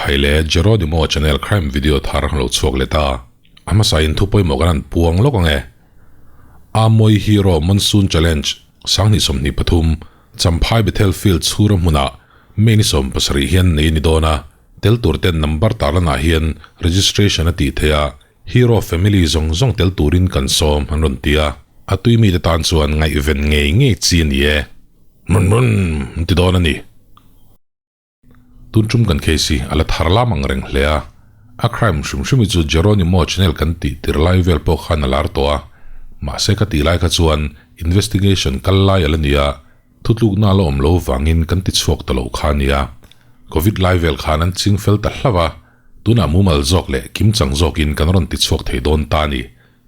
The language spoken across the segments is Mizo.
Khaile Jeronimo channel crime video thar lo chhuak leh ta. A hmasa in thu pawimawh kan han puang lawk ang e. Amawii Hero Monsoon Challenge 2023 Champhai Bethel Field chhura hmunah May ni 17 hian nei a ni dawn a, tel tur ten number tarlanah hian registration a tih theih a, Hero family zawng zawng tel turin kan sawm an rawn ti a, a tui mite tan chuan ngaihven ngei ngei chi a ni e. Run run an ti dawn a ni. Tun tum kan case hi a la thar lam ang reng hle a, a crime hrim hrim hi chu Jeronimo channel kan tih tir lai vel pawh khan a lar tawh a, mahse ka tih lai kha chuan investigation kal lai a la ni a, thutlukna a la awm lo vangin kan ti chhuak ta lo kha a nia. Covid lai vel khan an ching fel ta hlauh a, tunah mumal zawk leh kimchang zawkin kan rawn ti chhuak thei dawn ta a ni,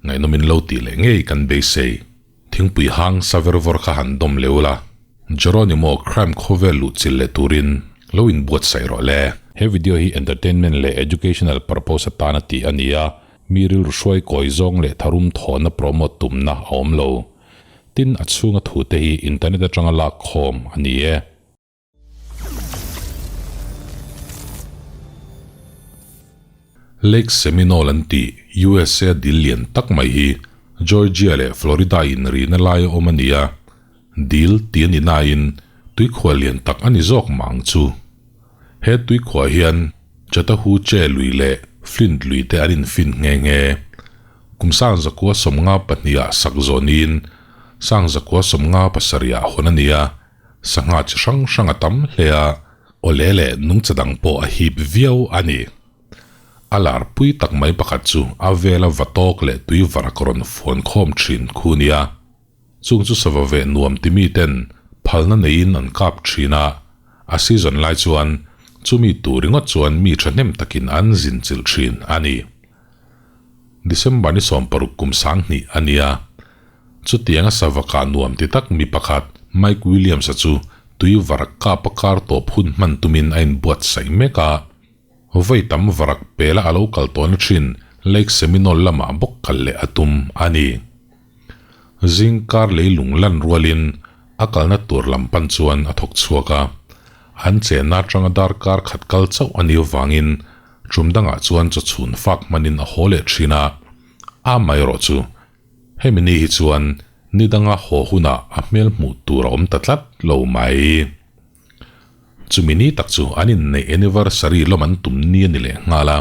ngaihnawmin lo tih leh ngei kan beisei. Thingpui hang sa ver vawr kha han dawm leh ula, Jeronimo crime khawvel luh chilh leh turin lo inbuatsaih rawh le. He video hi entertainment leh educational purpose atana tih a ni a, mi rilru hruai kawi zawng leh tharum thawhna promote tumna a awm lo. Tin, a chhunga thute hi internet atanga lak khawm a ni e. Lake Seminole an tih USA dil lian tak mai hi Georgia leh Florida inrihna laia awm a ni a, dil tih a ni nain tuikhuah lian tak a ni zawk mah ang chu. He tuikhuah hian Chattahoochee lui leh Flint lui te an infin nghe nghe. Kum 1952 ah sak zawh niin 1977 ah hawn a ni a, Sangha chi hrang hrang a tam hle a, awle leh nungcha dang pawh a hip viau a ni. A lar pui tak mai pakhat chu a vela va tawk leh tui varak rawn fuan khawm thin khu nia. Chung chu sava veh nuam ti mi ten phalna neiin an kap thin a, a season lai chuan chumi tur ringawt chuan mi thahnem takin an zin chilh thin a ni. December ni 60 kum 2000 a nia. Chutianga savaka nuam ti tak mi pakhat Mike Williams-a chu tui varak kap a kar tawp hun hman tumin a inbuatsaih mek a. Vawi tam varak pela a lo kal tawhna thin Lake Seminole lamah bawk kal leh a tum a ni. Zing kar leilung lan rualin a kalna tur lam pan chuan a thawk chhuak a. An chenna atanga darkar khat kal chauh a nih avangin tum dangah chuan chawchhun fak hmanin a haw leh thin a. Amaherawhchu chu Hemi ni hi chuan ni danga haw hunah a hmel hmuh tur a awm ta tlat lo mai. Chumi ni tak chu an inneih anniversary lawm an tum ni a ni leh nghal a,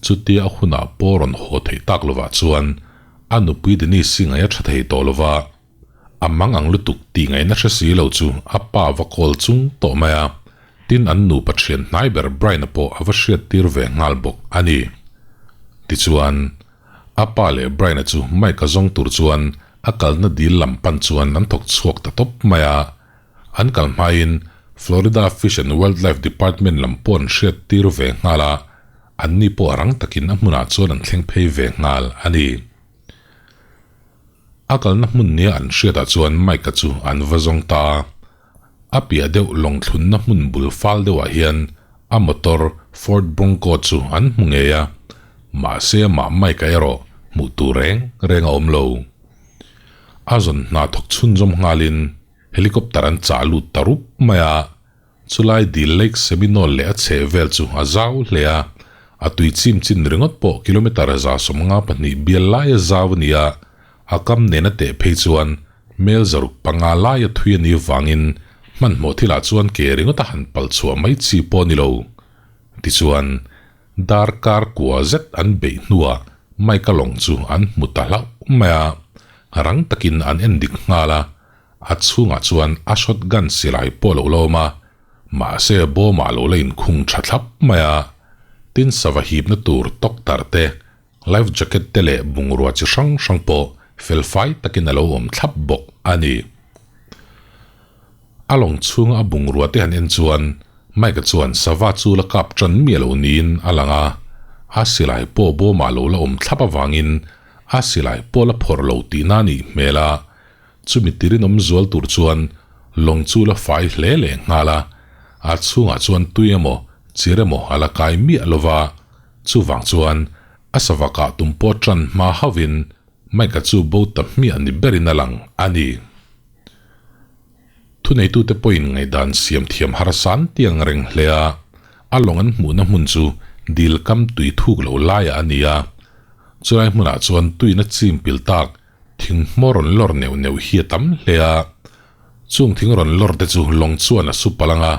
chutia a hunah pawh rawn haw theih tak lovah chuan a nupui Denise-i ngaih a tha thei tawh lova, a mang ang lutuk tih ngaihna hre si lo chu a pa va kawl chung tawh mai a, tin an nupa thian hnai ber Brian-a pawh a va hriattir ve nghal bawk a ni. Tichuan. A pa leh Brian-a chu Mike-a zawng tur chuan a kalna dil lam pan chuan an thawk chhuak ta tawp mai a. An kal hmain Florida Fish and Wildlife Department lam pawh an hriat tir ve nghal a, anni pawh rang takin a hmunah chuan an thleng phei ve nghal a ni. A kalna hmun nia an hriatah chuan Mike-a chu an va zawng ta a. A piah deuh lawng thlunna hmun bul fal deuhah hian a motor Ford Bronco chu an hmu ngei a, mahse amah Mike-a erawh hmuh tur reng reng a awm lo. A zawn hna thawk chhunzawm nghalin helicopter an chah lut ta rup mai a, chulai dil Lake Seminole leh a chheh vel chu a zau hle a, a tui chim chin ringawt pawh kilometre 72 bial laia zau a ni a, a kam nena teh phei chuan Mel 500 laia thui a nih vangin hmanhmawh thilah chuan ke ringawt a han pal chhuah mai chi pawh a ni lo. Tichuan, darkar kua zet an beih hnuah Mike-a lawng chu an hmu ta hlauh mai a, rang takin an en dik nghal a, a chhungah chuan a shotgun silai pawh a lo la awm a, mahse bawmah a lo la inkhung tha thlap mai a, tin sava hipna tur tawktar te Life jacket te leh bungrua chi hrang hrang pawh fel fai takin a lo awm thlap bawk a ni. A lawng chhunga a bungrua te han en chuan Mike-a chuan sava chu la kap tan miah lo niin a lang a, a silai pawh bawmah lo la awm thlap avangin a silai pawh la phawrh lo tihna a nih hmel a, chumi tirinawm zual tur chuan lawng chu la fai hle leh nghal a, a chhungah chuan tui emaw chir emaw a la kai miah lova. Chuvang chuan a savakah tum pawh tan hma hauhin Mike-a chu bo ta hmiah ni berin a lang a ni. Thuneitute pawhin ngaihdan siam thiam harsa an ti ang reng hle a, A lawng an hmuhna hmun chu dil kam tui thuk lo laiah a ni a. Chulai hmunah chuan tuina chim pil tak thing hmawr rawn lawr neuh neuh hi a tam hle a. Chung thing rawn lawr te chu lawng chuan a su palh ang a,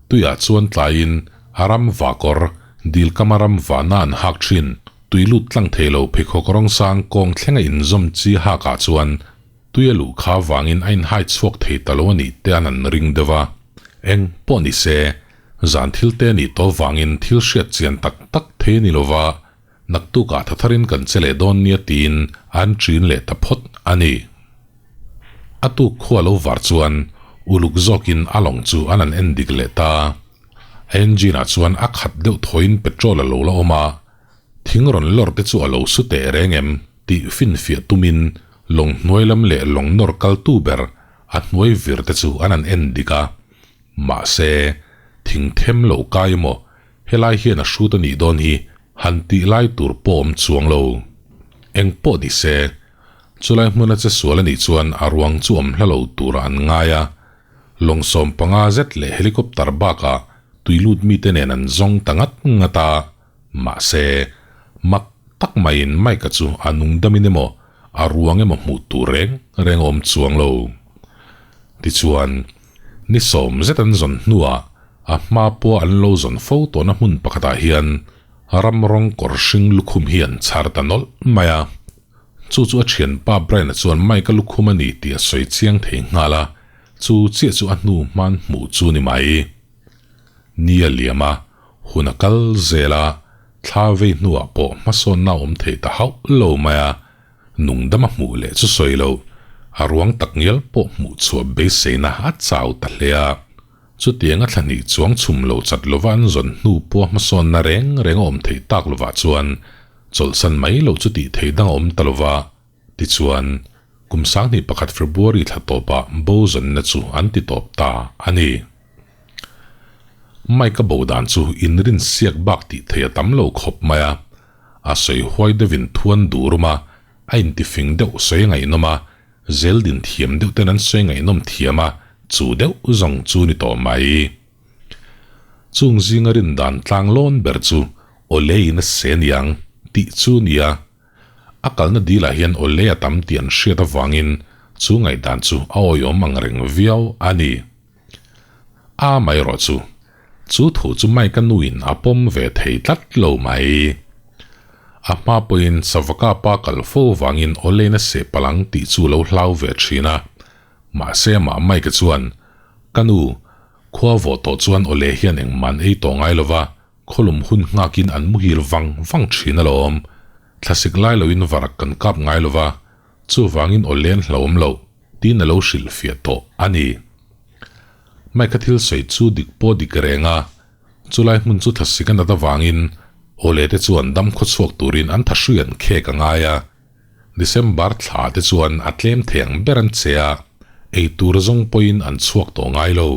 tuiah chuan tlaiin a ram va kawr, dil kama ram vahna an hak thin, tui lut tlang thei lo pheikhawk rawng sang kawng thlenga inzawm chi hakah chuan tui a luh kha vangin a inhai chhuak thei ta lo a nih te an an ring deuh a. Eng pawh ni se, zan thil te a nih tawh vangin thil hriat chian tak tak thei a ni lo va, Naktukah thatharin kan che leh dawn nia tiin an ṭin leh ta phawt a ni. A tuk khua lo var chuan uluk zawkin a lawng chu an han en dik leh ta. A engine ah chuan a khat deuh thawiin petrol a lo la awm a, thing rawn lawr te chu a lo su teh reng em tih finfiah tumin lawng hnuai lam leh lawng nawr kaltu ber a hnuai vir te chu an han en dik a. Mahse, thing them lo kai emaw Helai hian a hrut a nih dawn hi han tih lai tur pawh awm chuang lo. Eng pawh ni se, chulai hmuna che sual a nih chuan a ruang chu awm hla lo turah an ngai a. Lawng 15 zet leh helicopter bakah tui lut mite nen an zawng ta ngat ngat a. Mahse, mak tak maiin Mike-a chu a nung damin emaw a ruang emaw hmuh tur reng reng a awm chuang lo. Tichuan, ni sawm zet an zawn hnuah A hma pawh an lo zawn fo tawhna hmun pakhatah hian ram rawng kawr hring lukhum hi an chhar ta nawlh mai a. Chu chu a thianpa Brian-a chuan Mike-a lukhum a ni tih a sawi chiang thei nghal a, chu chiah chu a hnu hman hmuh chu ni mai. Ni a liam a, hun a kal zel a, thla vei hnuah pawh hmasawnna a awm thei ta hauh lo mai a, nungdama hmuh leh chu sawi lo, a ruang takngial pawh hmuh chhuah beiseina a chau ta hle a. Chutianga thla hnih chuang chhum lo chat lova an zawn hnu pawh hmasawnna reng reng a awm theih tak lovah chuan chawlhsan mai loh chu tih theih dang a awm ta lova, tichuan kum 2001 February thla tawpah bo zawnna chu an ti tawp ta a ni. Mike-a bo dan chu inrin siak bak tih theih a tam lo khawp mai a, a sawi huai deuhin thuan durum a, a intifing deuh sawi a ngaihnawm a, Zeldin thiam deuh ten an sawi ngaihnawm thiam a, chu deuh zawng chu ni tawh mai. Chung zinga rin dan tlang lawn ber chu Olei in a se niang tih chu nia. A kalna dilah hian Olei a tam tih an hriat avangin chu ngaihdan chu a awihawm ang reng viau a ni. A mai erawh chu, chu thu chu Mike-a nuin a pawm ve thei tlat lo mai. A hma pawhin Savaka pa kal fo vangin Olena seh palh ang tih chu lo hlau ve thin a. Mahse amah Mike-a chuan, Ka nu, khua vawh tawh chuan Ole hian engmah an ei tawh ngai lo va, khawlum hun nghakin an muhil vang vang thin alawm. Thlasik lai loin varak kan kap ngai lo va, chuvangin Olen hlauhawm loh. Tiin a lo hrilhfiah tawh a ni. Mike-a thil sawi chu dik pawh dik reng a, chulai hmun chu thlasik a nat avangin awle te chuan dam khawchhuak turin an thahrui an khek a ngai a. December thla te chuan a tlem thei ang ber an che a, ei tur zawng pawhin an chhuak tawh ngai lo.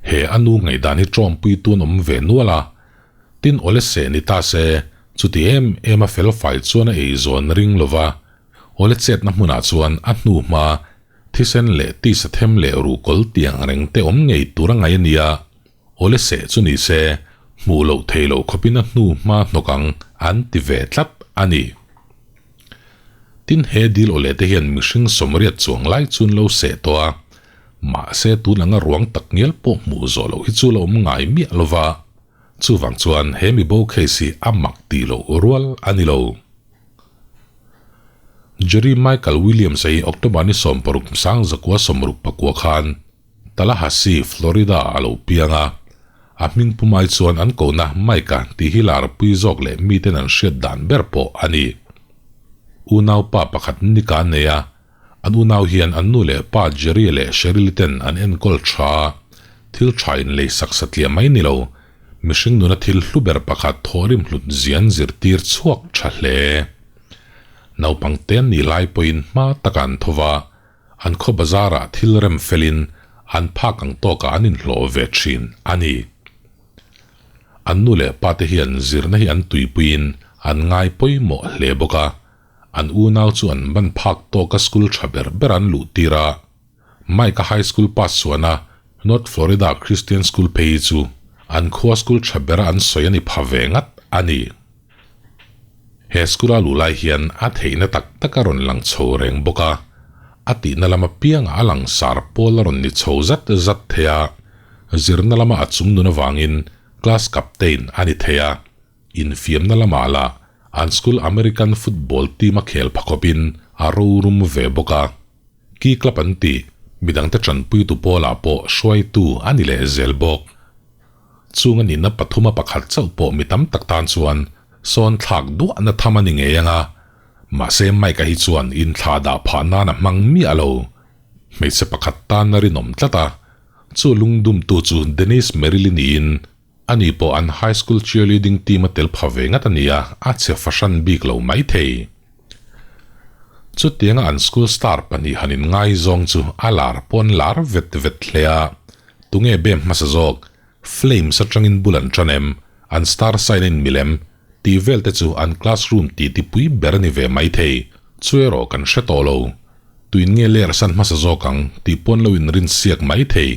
He a nu ngaihdan hi tawngpui tun awm ve nual a, tin awle seh ni ta se, chuti em em a felfai chuan a eizawn ring lova, Awle chetna hmunah chuan a hnu hma thisen leh tisa them leh ruhkawl tiang reng te awm ngei tur a ngaih a nia, awle seh chu ni se hmuh loh thei loh khawpin a hnu hma hnawk ang an ti ve tlat a ni. Tin he dil awle te hian mihring sawmriat chuang lai chun lo seh tawh a, mahse tun anga ruang tak ngial pawh hmuh zawh loh hi chu la awm ngai miah lova, chuvang chuan he mi bo case hi a mak tih loh rual a ni lo. Jerry Michael Williams-a hi October ni 60 1964 khan Tallahassee, Florida-ah a lo piang a. A hming pumai chuan an kohna Mike-a tih hi larpui zawk leh miten an hriat dan ber pawh a ni. Unaupa pakhat Nick-a a nei a, an unau hian an nu leh pa Jerry leh Cheryl ten an enkawl tha a, thil tha inlei sak satliah mai ni lo, Mihring nuna thil hlu ber pakhat thawhrim hlut zian zirtir chhuak tha hle. Naupang te an nih lai pawhin hma taka an tho va, an khaw bazarah thil rem felin an phak ang tawkah an inhlawh ve thin a ni. An nu leh pa te hian zirna hi an tuipuiin an ngai pawimawh hle bawk a, an unau chu an ban phak tawka school tha ber ber an luhtir a, Mike-a high school pass chuan a North Florida Christian School phei hi chu An khua school tha bera an sawi a ni pha ve ngat a ni. He school a luh lai hian a theihna tak tak a rawn lang chho reng bawk a, a tihna lama piangah a langsar pawl a rawn ni chho zat zat thei a, zirna lama a chungnun avangin class captain a ni thei a, infiamna lamah lah an school American football team a khel pha khawpin a rorum ve bawk a. Key Club an tih, midangte tanpuitu pawlah pawh hruaitu a ni leh zel bawk. Chung a nihna pathuma pakhat chauh pawh mi tam tak tan chuan sawn thlak duahna tham a ni ngei ang a, mahse Mike-a hi chuan inthlah dah phah nan a hmang miah lo. Hmeichhe pakhat tan a rinawm tlat a, chu lungdumtu chu Denise Merrill-i niin ani pawh an high school cheerleading team a tel pha ve ngat a ni a, a che fahran bik lo maithei. Chutianga an school star pahnih han inngaizawng chu a lar pawn lar vet vet hle a, tunge bem hmasa zawk, Flames atangin bul an tan em, an star sign a inmil em, tih vel te chu an classroom titi pui ber a ni ve maithei, chu erawh kan hre tawh lo. Tuin nge ler san hmasa zawk ang tih pawn lo inrinsiak maithei,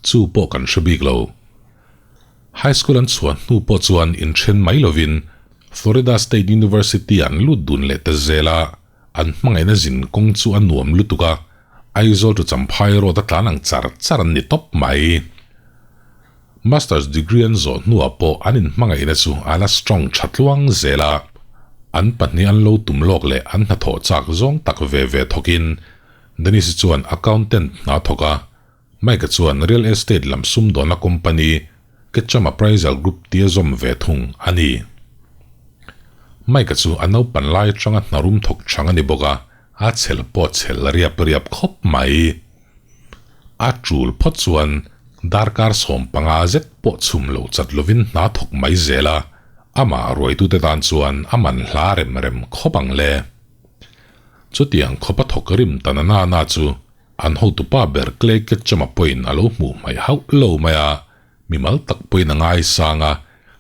chu pawh kan hre bik lo. High school an chhuah hnu pawh chuan inthen mai lovin Florida State University an lut dun leh ta zel a, an hmangaihna zin kawng chu a nuam lutuk a, Aizawl to Champhai road a tlan ang char char an ni tawp mai. Masters degree an zawh hnuah pawh an inhmangaihna chu a la strong tha tluang zel a, an pahnih an lo tum lawk leh an hnathawh chak zawng tak ve ve thawkin Dennis-i chuan accountant hna thawk a, Mike-a chuan real estate lam sumdawnna company Ketchum Appraisal Group tia zawm ve thung a ni. Mike-a chu a naupan lai atanga hnarum thawk chang a ni bawk a, a chhel pawh chhel riap riap khawp mai. A tul phawt chuan darkar 15 zet pawh chhum lo chat lovin hna thawk mai zel a, amah ruaitute tan chuan a man hla rem rem khawp ang le. Chutiang khawpa thawk rim ta na na na chu An hotupa ber Clay Ketchum-a pawhin a lo hmuh hmaih hauh lo mai a, mimal tak pawhin a ngaisang a,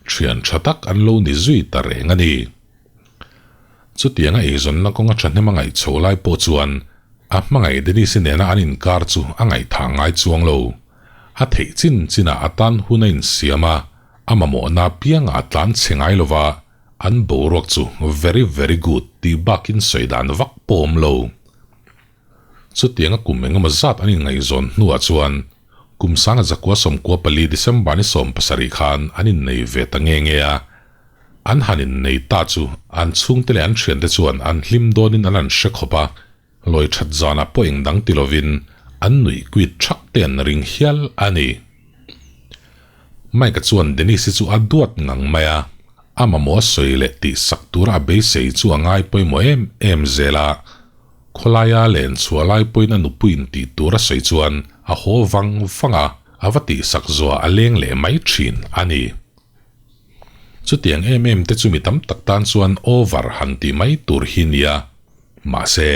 thian tha tak an lo ni zui ta reng a ni. Chutianga eizawnna kawnga thahnem a ngaih chhoh lai pawh chuan a hmangaih Denise-i nena an inkar chu a ngaihthah ngai chuang lo. A theih chin chinah a tan hun a insiam a, a mamawhna apiangah a tlan chhe ngai lo va, an boruak chu very very good tih bakin sawi dan vak pawh awm lo. Chutianga kum engemaw zat an inngaihzawn hnuah chuan kum sanga zakua 94 December ni 70 khan an innei ve ta nge nge a. An han innei ta chu an chhungte leh an thiante chuan an hlim dawnin an han hre khawp a, lawi that zanah pawh eng dang ti lovin an nuih kuit thak te an ring hial a ni. Mike-a chuan Denise-i chu a duat ngang mai a, a mamawh a sawi leh tihsak tura a beisei chu a ngai pawimawh em em zel a. Khawlaia len chhuah lai pawhin a nupuiin tih tur a sawi chuan a haw vang vang a, a va tihsak zuah a leng leh mai thin a ni. Chutiang em em te chu mi tam tak tan chuan over han tih mai tur hi nia. Mahse,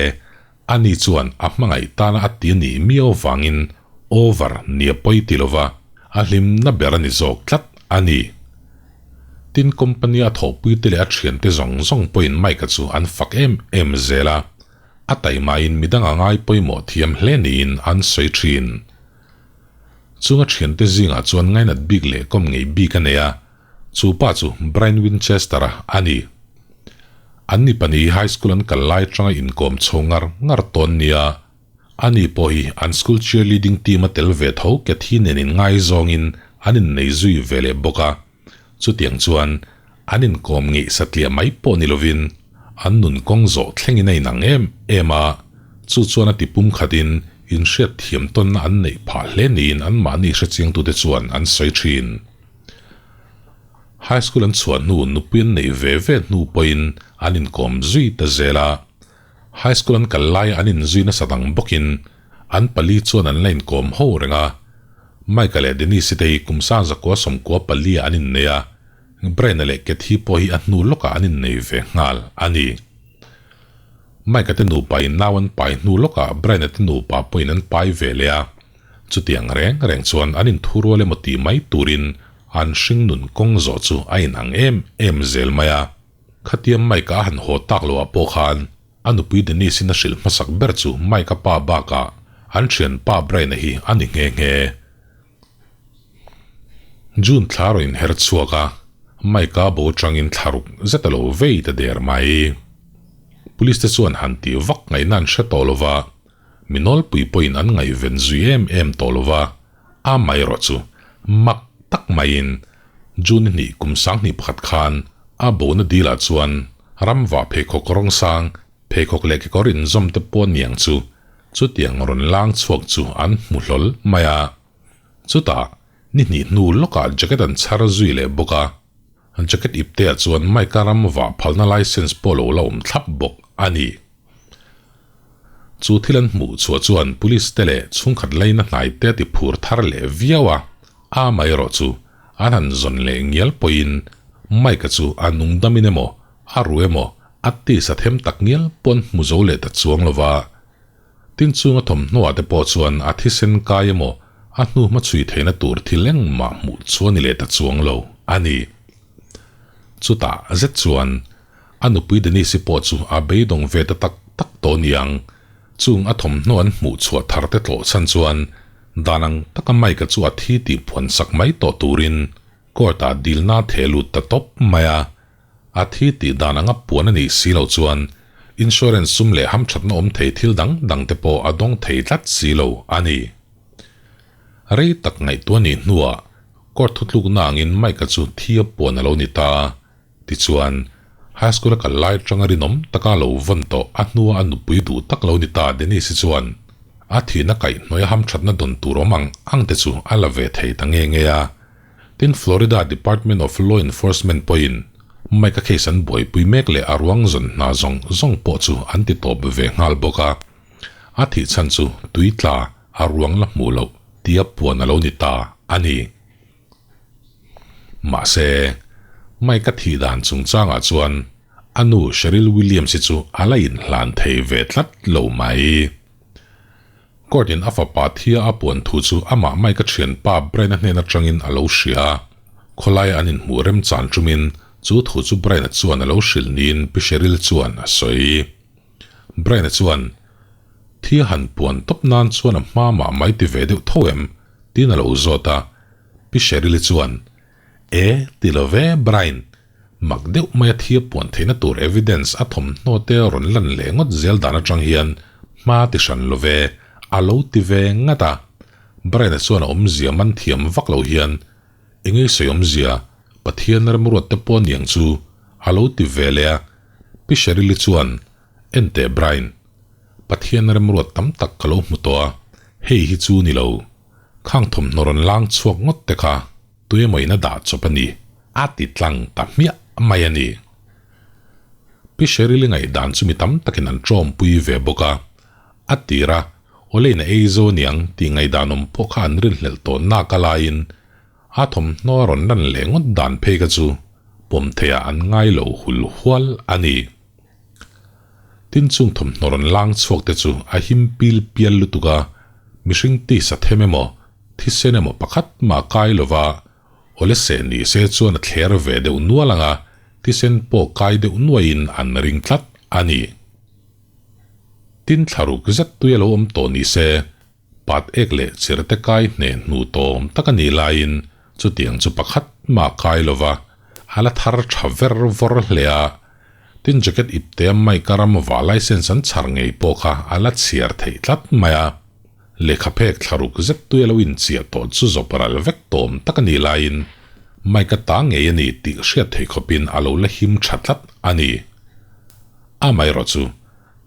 ani chuan a hmangaih tana a ti a nih miau vangin over nia pawi ti lova a hlimna ber a ni zawk tlat a ni. Tin company a thawhpuite leh a thiante zawng zawng pawhin Mike-a chu an fak em em zel a, a taimain midang a ngai pawimawh thiam hle niin an sawi thin. Chung a thiante zingah chuan ngainat bik leh kawm ngei bik a nei a, chu pa chu Brian Winchester-a a ni. An ni pahnih hi high school an kal lai atanga inkawm chho ngar ngar tawn nia Ani pawh hi an school cheerleading team a tel ve tho Cathy nen inngaizawngin an innei zui ve leh bawk a. Chutiang chuan an inkawm ngeih satliah mai pawh ni lovin an nun kawng zawh thlengin a inang em em a, chu chuan a ti pum khatin inhriat thiam tawnna an neih phah hle niin anmahni hrechiangtute chuan an sawi thin. High school an chhuah hnu nupui an neih ve ve hnu pawhin an inkawm zui ta zel a. High school an kal laia an inzui nasa dang bawkin an pali chuan an la inkawm ho reng a. Mike-a leh Denise-i te hi kum 1994 ah an innei a, Brian-a leh Kathy pawh hi a hnu lawkah an innei ve nghal a ni. Mike-a te nupa in nau an pai hnu lawkah Brian-a te nupa pawhin an pai ve leh a, chutiang reng reng chuan an inthurual emaw tih mai turin an hringnun kawng zawh chu a inang em em zel mai a. Khatia Mike-a a han haw tak loh ah pawh khan a nupui Denise-in a hrilh hmasak ber chu Mike-a pa bakah an thianpa Brian-a hi a ni nghe nghe. June thla rawn inher chhuak a, Mike-a bo changin thla ruk zet a lo vei ta der mai. Police te chuan han tih vak ngaihna an hre tawh lo va, mi nawlpui pawhin an ngaihven zui em em tawh lo va, a amaherawh chu mak tak maiin June hnih kum 2001 khan a bona dilah chuan ramva pheikhawk rawng sang pheikhawk leh kekawr inzawm te pawh niang chu chutiang rawn lang chhuak chu an hmu hlawl mai a. Chutah ni hnih hnu lawkah jacket an chhar zui leh bawk a, jacket ipteah chuan Mike-a ramva phalna license pawh lo la awm thlap bawk a ni. Chu thil an hmuh chhuah chuan police te leh chhungkhat laina hnai te a ti phur thar leh viau a, a amaherawh chu an han zawn leh ngial pawhin Mike-a chu a nungdamin emaw a ru emaw a tisa them tak ngial pawh an hmu zo leh ta chuang lo va. Tin chunga thawmhnaw-ah te pawh chuan a thisen kai emaw a hnu hma chhui theihna tur thil engmah hmuh chu a ni leh ta chuang lo a ni. Chutah zet chuan A nupui Denise-i pawh chu a beidawng ve ta tak tak tawh niang. Chung a thawmhnaw an hmuh chhuah thar te tlawh chhan chuan dan ang taka Mike-a chu a thi tih phuan sak mai tawh turin court-ah dilna a theh lut ta tawp mai a. A thi tih dan anga puan a nih si loh chuan insurance sum leh hamthatna awm thei thil dang dang te pawh a dawng thei tlat si lo a ni. Rei tak ngaihtuah nih hnuah court thutlukna angin Mike-a chu thi a puan a lo ni ta. Tichuan, high school a kal lai atanga rinawm taka lo vawn tawh a hnua a nupui duh tak lo ni ta Denise-i chuan a thihna kaihhnawih a hamthatna dawn tur awm ang ang te chu a la ve thei ta nge nge a. Tin, Florida Department of Law Enforcement pawhin Mike-a case an buaipui mek leh a ruang zawn hna zawng zawng pawh chu an ti tawp ve nghal bawk a. A thih chhan chu tui tla a ruang la hmuh loh tia puan a lo ni ta a ni. Mahse, Mike-a thih dan chungchangah chuan a nu Cheryl Williams-i chu a la inhlan thei ve tlat lo mai. Court-in a fapa thia a puan thu chu amah Mike-a thianpa Brian-a hnen atangin a lo hria a, khawlaia an inhmuh remchan tumin chu thu chu Brian-a chuan a lo hrilh niin Pi Cheryl chuan a sawi. Brian-a chuan, Thia han puan tawp nan chuan a hma mah mai ti ve deuh tho em? Tiin a lo zawt a, Pi Sheryl-i chuan, E, ti lo ve, Brian. Mak deuh maia thia puan theihna tur evidence a thawmhnaw te rawn lan leh ngawt zel dan atang hian hma ti hran lo ve, a lo ti ve ngat a. Brian-a chuan a awmzia man thiam vak lo hian, Engei sawi awmzia, Pathian remruat te pawh aniang chu, a lo ti ve leh a. Pi Sheryl-i chuan, Enteh Brian, Pathian remruat tam tak ka lo hmu tawh a, hei hi chu ni lo. Khang thawmhnaw rawn lang chhuak ngawt te kha tuemaw in a dah chawp a ni, a ti tlang ta hmiah mai a ni. Pi Sheryl-i ngaihdan chu mi tam takin an tawmpui ve bawk a, a tir a, Awlein a ei zo aniang tih ngaihdan awm pawh kha an rinhlelh tawh nak a laiin a thawmhnaw a rawn lan leh ngawt dan phei kha chu pawm theiah an ngai lo hul hual a ni. Tin chung thawmhnaw rawn lang chhuak te chu a him pil pial lutuk a, mihring tisa them emaw, thisen emaw pakhat mah kai lova awle seh ni se chuan a thler ve deuh nual ang a, thisen pawh kai deuh nuaiin an ring tlat a ni. Tin thlaruk zet tui a lo awm tawh ni se, pat ek leh chirte kai hneh hnu tawm tak a nih laiin chutiang chu pakhat mah kai lova a la thar tha ver vawr hle a. Tin jacket ipte a Mike-a ramva license an chhar ngei pawh kha a la chhiar theih tlat mai a. Lehkha phek thlaruk zet tui a lo inchiah tawh chu zawp ral vek tawm tak a nih laiin Mike-a ta ngei a ni tih hriat theih khawpin a lo la him tha tlat a ni. Amaherawh chu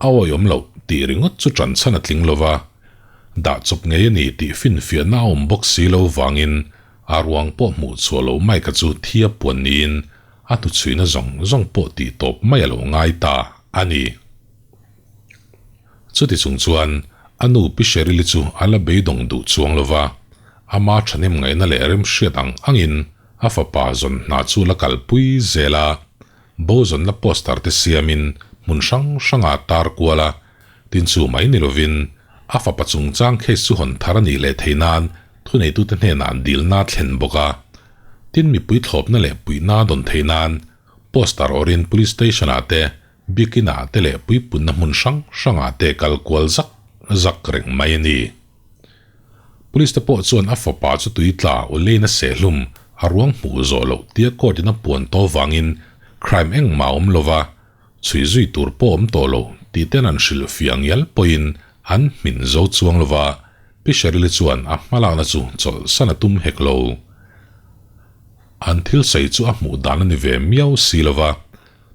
A awihawm loh tih ringawt chu ṭan chhan a tling lo va, dah chawp ngei a ni tih finfiahna a awm bawk si lo vangin a ruang pawh hmuh chhuah loh Mike-a chu thi a puan niin a hnuchhuihna zawng zawng pawh tih tawp mai a lo ngai ta a ni. Chuti chung chuan a nu Pi Sheryl-i chu a la beidawng duh chuang lo va, ama ṭhahnem ngaihna leh remhriat ang angin a fapa zawn hna chu la kalpui zel a. Bo zawnna poster te siamin hmun hrang hrangah a tar kual a, tin chu mai ni lovin a fapa chungchang case chu hawn thar a nih leh theih nan thuneitute hnenah an dilna a thlen bawk a. Tin mipui thlawpna leh puihna a dawn theih nan poster awrhin police station ah te, biakin ah te leh puipunna hmun hrang hrangah te kal kual zak zak reng mai a ni. Police te pawh chuan a fapa chu tui tla u leina sehhlum A ruang hmuh zawh loh tia court in a puan tawh vangin crime engmah a awm lova, chhui zui tur pawh awm tawh lo tih ten an hrilh fiah ngial pawhin an hmin zo chuang lova, Pi Sheryl-i chuan a hmalakna chu chawlhsan a tum hek lo. An thil sawi chu a hmuh dan a ni ve miau si lova,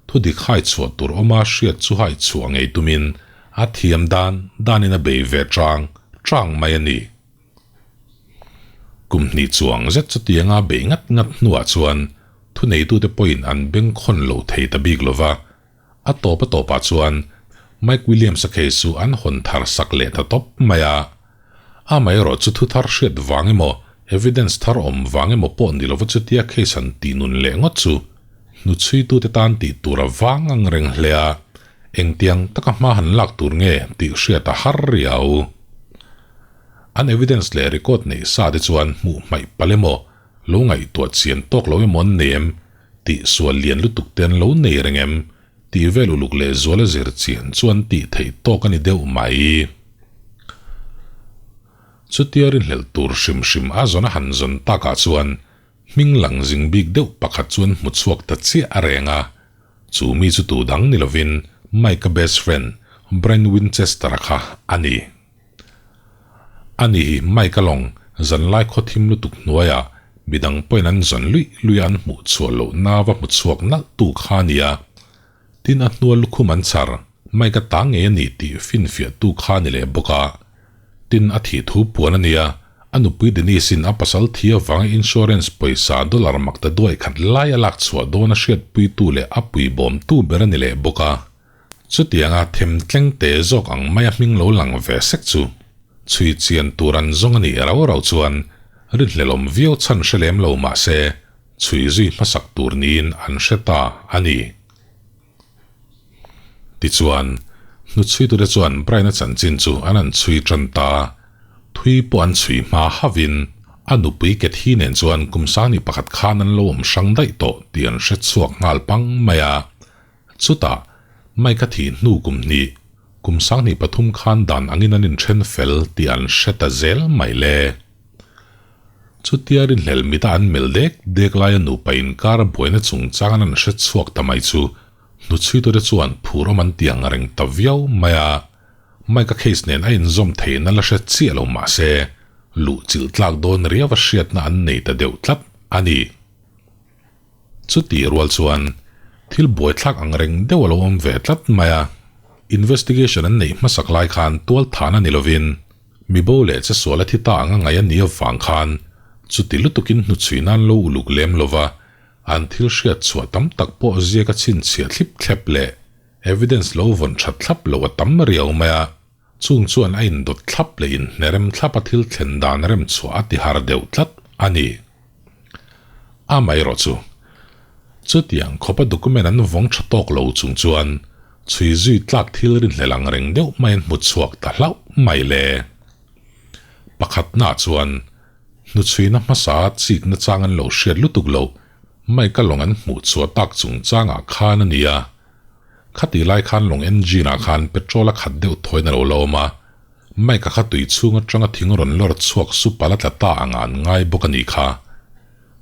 thu dik hai chhuah tur awma hriat chu hai chhuah ngei tumin a thiam dan danin a bei ve chang chang mai a ni. Kum hnih chuang zet chutianga bei ngat ngat hnuah chuan thuneitute pawhin an bengkhawn lo thei ta bik lova, a tawp a tawpah chuan Mike Williams-a case chu an hawn thar sak leh ta tawp mai a. Amaherawh chu thu thar hriat vang emaw, evidence thar awm vang emaw pawh ni lova chutia case han tih nun leh ngawt chu hnuchhuitute tan tih tur a vang ang reng hle a, engtiang taka hma han lak tur nge tih hriat a har riau. An evidence leh record neih sa te chuan hmuh hmaih palh emaw, lo ngaihtuah chian tawk lo emaw an nei em? Tih sual lian lutuk te an lo nei reng em? Tih vel uluk leh zuala zir chian chuan tih theih tawk a ni deuh mai. Chutia rinhlelh tur hrim hrim a zawn a han zawn takah chuan hming lang zing bik deuh pakhat chuan hmu chhuak ta chiah a reng a. Chu mi chu tu dang ni lovin Mike-a best friend Brian Winchester-a kha a ni. Ani hi Mike-a lawng zanlai khawthim lutuk hnuaiah midang pawhin an zawn luih luih a an hmuh chhuah loh nava hmu chhuak nalh tu kha a ni a. Tin a hnua lukhum an chhar, Mike-a ta ngei a ni tih finfiah tu kha a ni leh bawk a. Tin a thih thu puan a nia, a nupui Denise-in a pasal thi avanga insurance pawisa dollar mak ta duai khat lai a lak chhuah dawn a hriatpuitu leh a puibawmtu ber a ni leh bawk a. Chutianga them tleng te zawk ang maia hming lo lang ve sek chu chhui chian tur an zawng a nih rau rau chuan rinhlelawm viau chhan hre lem lo mah se chhui zui hmasak tur niin an hre ta a ni. Tichuan, hnuchhuitute chuan Brian-a chanchin chu an han chhui tan ta. Thui pawh an chhui hma hauhin a nupui Kathy nen chuan kum sangni pakhat khan an lo awm hrang daih tawh tih an hre chhuak nghal pang mai a. Chutah, Mike a thih hnu kum hnih, kum sanghnih pathum khan dan angin an inthen fel tih an hre ta zel mai le. Chutia rinhlelh mita an melh dek dek laia nupa inkar buaina chungchang an hre chhuak ta mai chu hnuchhuitute chuan phur awm an ti ang reng ta viau mai a. Mike-a case nen a inzawm theihna la hre chiah lo mah se, luh chilh tlak dawn riau a hriatna an nei ta deuh tlat a ni. Chutih rual chuan thil buaithlak ang reng deuh a lo awm ve tlat mai a, investigation an neih hmasak lai khan tual than a ni lovin mibo leh che sual a thi ta ang a ngaih a nih avang khan chuti lutukin hnuchhui nan lo uluk lem lova an thil hriat chhuah tam tak pawh ziak a chhinchhiah thlip thlep leh evidence lo vawn that thlap lo a tam riau mai a, chung chuan a indawt thlap leh inhnerem thlap a thil thlen dan rem chhuah a ti har deuh tlat a ni. Amaherawh chu, chutiang khawpa document an vawng tha tawk lo chung chuan chhui zui tlak thil rinhlelh ang reng deuh mai an hmu chhuak ta hlauh mai le. Pakhatnaah chuan hnuchhuina hmasa chikna chang an lo hriat lutuk lo mai ka lawng an hmuh chhuah tak chungchangah khan a ni a. Khatih lai khan lawng engine ah khan petrol a khat deuh thawiin a lo la awm a. Mike-a kha tui chhung atanga thing rawn lawr chhuak sup a la tla ta anga an ngai bawk a nih kha.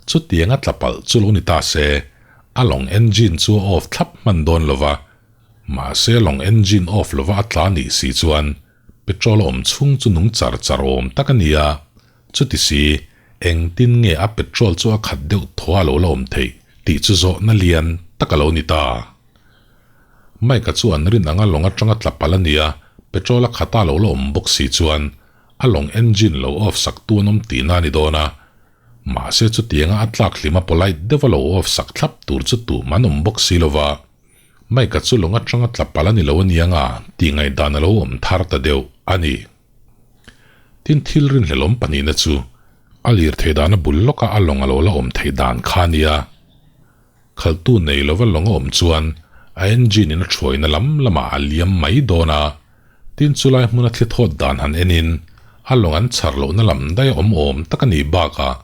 Chutiang a tla palh chu lo ni ta se, a lawng engine chu a off thlap hman dawn lo va, mahse lawng engine off lova a tla nih si chuan petrol a awm chhung chu nung char char awm tak a ni a, chuti si engtin nge a petrol chu a khat deuh thaw a lo la awm theih tih chu zawhna lian tak a lo ni ta. Mike-a chu an rin anga lawng atanga tla palh a nia, petrol a khata lo la awm bawk si chuan a lawng engine lo off sak tu an awm tihna a ni dawn a. Mahse chutianga a tlak hlima polite deuha lo off sak thlap tur chu tum an awm bawk si lova. Mike-a chu lawng atanga tla palh a ni lo a nia nga tih ngaihdan a lo awm thar ta deuh a ni. Tin thil rinhlelawm pahnihna chu a lirthei dana bul lawka a lawng a lo la awm theih dan kha a nia. Khaltu nei lova lawng a awm chuan a engine in a thuaina lam lamah a liam mai dawn a, tin chulai hmuna thli thawt dan han enin a lawng an chhar lohna lam daih a awm awm tak a nih bakah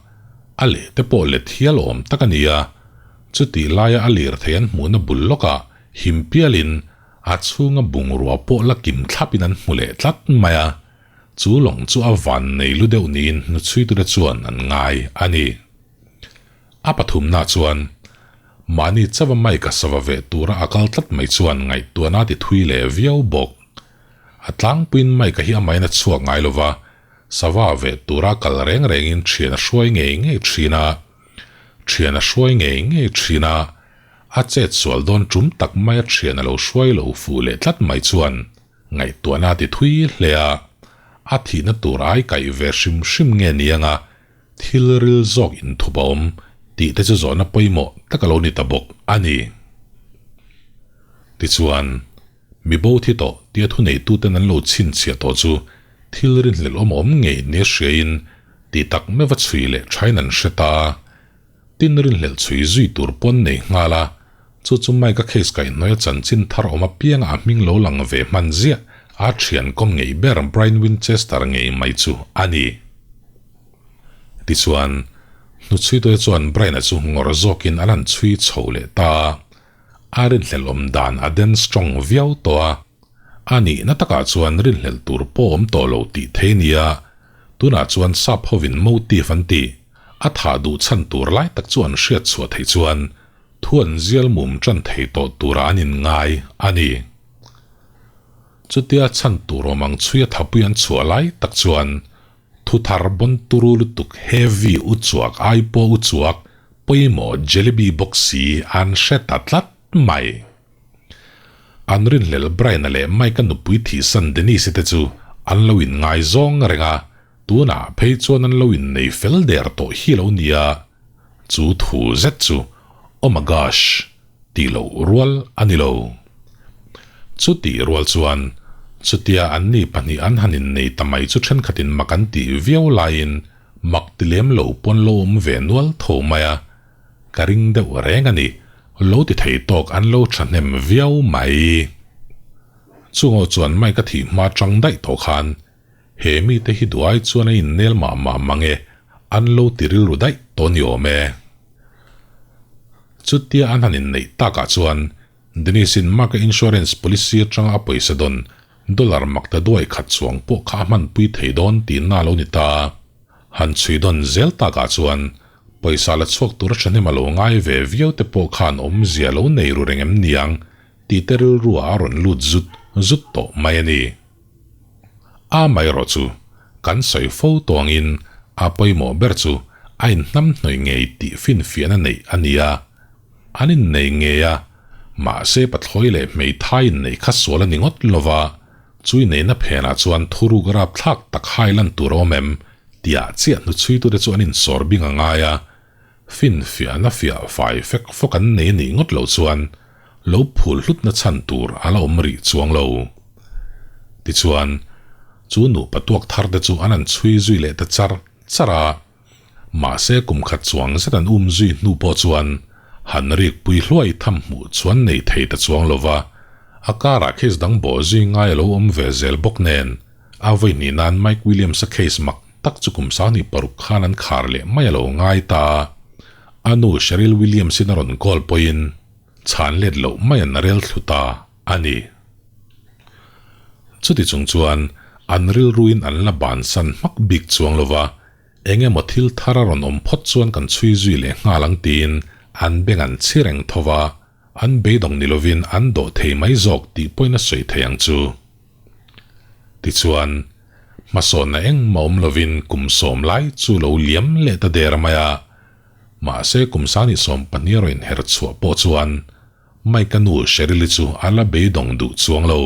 a leh te pawh let hial awm tak a ni a, chutih laia a lirthei an hmuhna bul lawkah him pialin a chhunga bungrua pawh la kim thlapin an hmu leh tlat mai a, chu lawng chu a van nei lu deuh niin hnuchhuitute chuan an ngai a ni. A pathumna chuan mahni chauha Mike-a sava veh tura a kal tlat mai chuan ngaihtuahna a ti thui leh viau bawk. A tlangpuiin Mike-a hi amahin a chhuak ngai lova, sava veh tura a kal reng rengin thian a hruai ngei ngei thin a. Thian a hruai ngei ngei thin a, a chet sual dawn tum tak maia thian a lo hruai lo fuh leh tlat mai chuan Ngaihtuahna a ti thui hle a, a thihna tur ai kaih ve hrim hrim nge ni anga thil ril zawk inthup a awm tih te chu zawhna pawimawh tak a lo ni ta bawk a ni. Tichuan, mi bo thi tawh tia thuneituten an lo chhinchhiah tawh chu thil rinhlelh awm awm ngei nia hriain tih tak meuh a chhui leh thain an hre ta. Tin rinhlelh chhui zui tur pawn nei nghal a, chu chu Mike-a case kaihhnawih a chanchin thar awm apianga a hming lo lang ve hman ziah a thian kawm ngei ber Brian Winchester ngei mai chu a ni. Tichuan, hnuchhuitute chuan Brian-a chu ngawr zawkin an han chhui chho leh ta a, a rinhlelh awm dan a den strong viau tawh a, A nihna takah chuan rinhlelh tur pawh awm tawh lo tih thei nia, tunah chuan sap hovin motive an ti, a thah duh chhan tur lai tak chu an hriat chhuah theih chuan thu an zial mum tan thei tawh turah an inngai a ni. Chutia chhan tur awm ang chhui a thapui an chhuah lai tak chuan thu thar bawn turu lutuk heavy uchuak ai pawh uchuak pawimawh jelebi bawk si an hre ta tlat mai. An rinhlel Brian-a leh Mike-a nupui thihsan Denise-i te chu an lo inngaizawng reng a, tunah phei chuan an lo innei fel der tawh hi lo nia. Chu thu zet chu Oh my gosh! tih loh rual a ni lo. Chutih rual chuan chutia anni pahnih an han innei ta mai chu thenkhatin mak an tih viau laiin mak ti lem lo pawn lo awm ve nual tho mai a. Ka ring deuh reng a ni, lo ti thei tawk an lo thahnem viau mai. Chungaw chuan Mike a thih hma chang daih tawh khan he mite hi duai chuan a innel mah mah mang e, an lo ti rilru daih tawh ni awm e. Chutia an han inneih takah chuan Denise-in Mark-a insurance policy atanga a pawisa dawn dollar makta duai khat chuang pawh kha a hmanpui thei dawn tihna a lo ni ta. Han chhui dawn zel takah chuan Pawisa la chhuak tura thahnem a lo ngai ve viau te pawh khan awmzia lo nei ru reng em niang tih te rilru ah a rawn lut zut zut tawh mai a ni. A amaherawh chu kan sawi fo tawngin a pawimawh ber chu a inhnamhnawih ngei tih finfiahna neih a ni a, an innei ngei a, mahse pathlawi leh hmeithai inneih kha sual a ni ngawt lova, Chu inneihna phenah chuan thuruk rapthlak tak hai lan tur a awm em? Tiah chiah hnuchhuitute chu an insawr bing a ngai a, finfiahna fiah fai fek fawk an nei anih ngawt loh chuan lo phul hlutna chhan tur a la awm rih chuang lo. Tichuan, chu nupa tuak thar te chu an han chhui zui leh ta char char a, mahse kum khat chuang zet an um zui hnu pawh chuan han rikpui hluai tham hmuh chuan nei thei ta chuang lo va, a karah case dang bawh zui ngai a lo awm ve zel bawk nen. A vawi hnih nan Mike Williams-a case mak tak chu kum 26 khan an khar leh mai a lo ngai ta a, a nu Cheryl Williams-in a rawn call pawhin chhan let loh mai an rel thlu ta a ni. Chuti chung chuan an rilruin an la bansan hmak bik chuang lo va, eng emaw thil thar a rawn awm phawt chuan kan chhui zui leh nghal ang tiin an beng an chhi reng tho va, an beidawng ni lovin an dawh thei mai zawk tih pawhin a sawi thei ang chu. Tichuan, hmasawnna engmah awm lovin kum sawm lai chu lo liam leh ta der mai a. Mahse kum 22 a rawn inher chhuah pawh chuan Mike-a nu Cheryl-i chu a la beidawng duh chuang lo.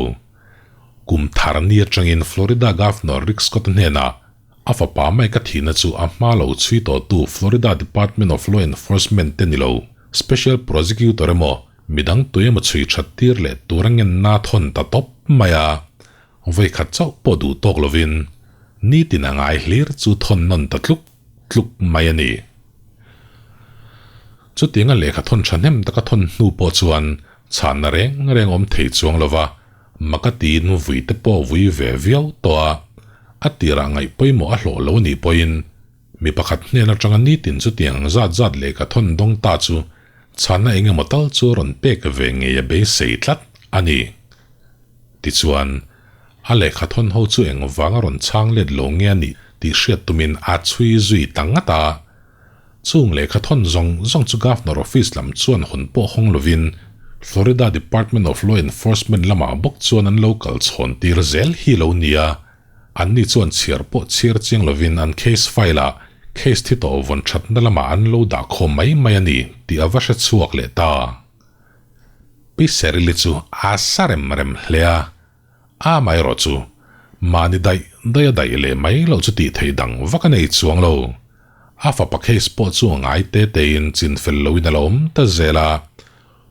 Kum thar ni atangin Florida Governor Rick Scott-a hnenah a fapa Mike-a thihna chu a hma lo chhui tawhtu Florida Department of Law Enforcement te ni lo, Special Prosecutor emaw Midang tui emaw chhui that tir leh tur a ngenna thawn ta tawp mai a, vawi khat chauh pawh duh tawk lovin nitin a ngai hlir chu thawn nawn ta tluk tluk mai a ni. Chutianga lehkha thawn thahnem taka thawn hnu pawh chuan chhanna reng reng awm thei chuang lova maka tiin vui te pawh vui ve viau tawh a, a tirah ngaih pawimawh a hlawh lo anih pawhin Mi pakhat hnen atanga nitin chutiang ang zat zat lehkha thawn dawng ta chu chhanna eng emaw tal chu a rawn pek ve ngei a beisei tlat a ni. Tichuan, a lehkha thawn ho chu eng vanga rawn chhang let lo nge a nih tih hriat tumin a chhui zui ta ngat a. Chung lehkha thawn zawng zawng chu Governor Office lam chuan hawn pawh hawng lovin Florida Department of Law Enforcement lamah bawk chuan an lo kal chhawn tir zel hi lo nia. Anni chuan chhiar pawh chhiar chiang lovin an case file ah case thi tawh vawn thatna lamah an lo dah khawm mai mai a ni tih a va hre chhuak leh ta. Pi Serili chu a sa rem rem hle a, amaherawh chu mahni daih daih a daih leh mai loh chu tih theih dang vak a nei chuang lo. A fapa case pawh chu a ngai te tein chin fel loin a la awm ta zel a,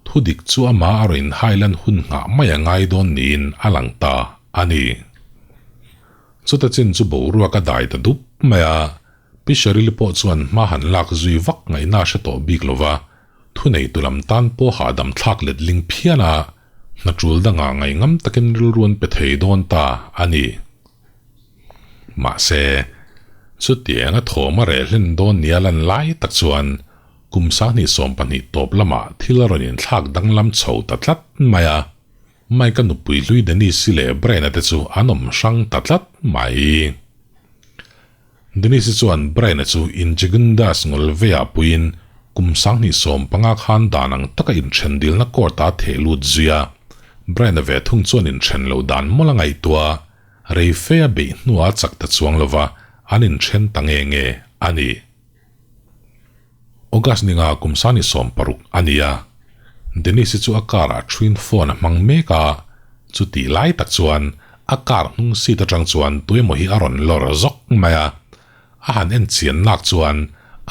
thu dik chu amah a rawn inhailan hun nghah mai a ngai dawn niin a lang ta a ni. Chuta chin chu boruak a dai ta dup mai a, Pi Sherili pawh chuan hma han lak zui vak ngaihna a hre tawh bik lo va, thuneitu lam tan pawh hahdam thlak let ling phian a, hna tul dangah ngaihngam takin rilru an pe thei dawn ta a ni. Mahse, chutianga thawm a reh hlen dawn nia lan lai tak chuan kum 2020 tawp lamah thil a rawn inthlak danglam chho ta tlat mai a. Mike-a nupui hlui Denise-i leh Brian-a te chu an awm hrang ta tlat mai. Denise-i chuan Brian-a chu Injegundas Ngolveia puiin kum 2015 khan dan ang taka inthen dilna court-a theh lut zui a. Brian-a ve thung chuan inthen loh dan mawlh a ngaihtuah a, rei fe a beih hnuah a chak ta chuang lova an inthen ta nge nge a ni. August ninga kum 2016 a ni a, Denise-i chu a car-ah thuin phone a hmang mek a, chutih lai tak chuan a car hnung seat atang chuan tuemaw hi a rawn lawr zawk mai a, a han en chian nak chuan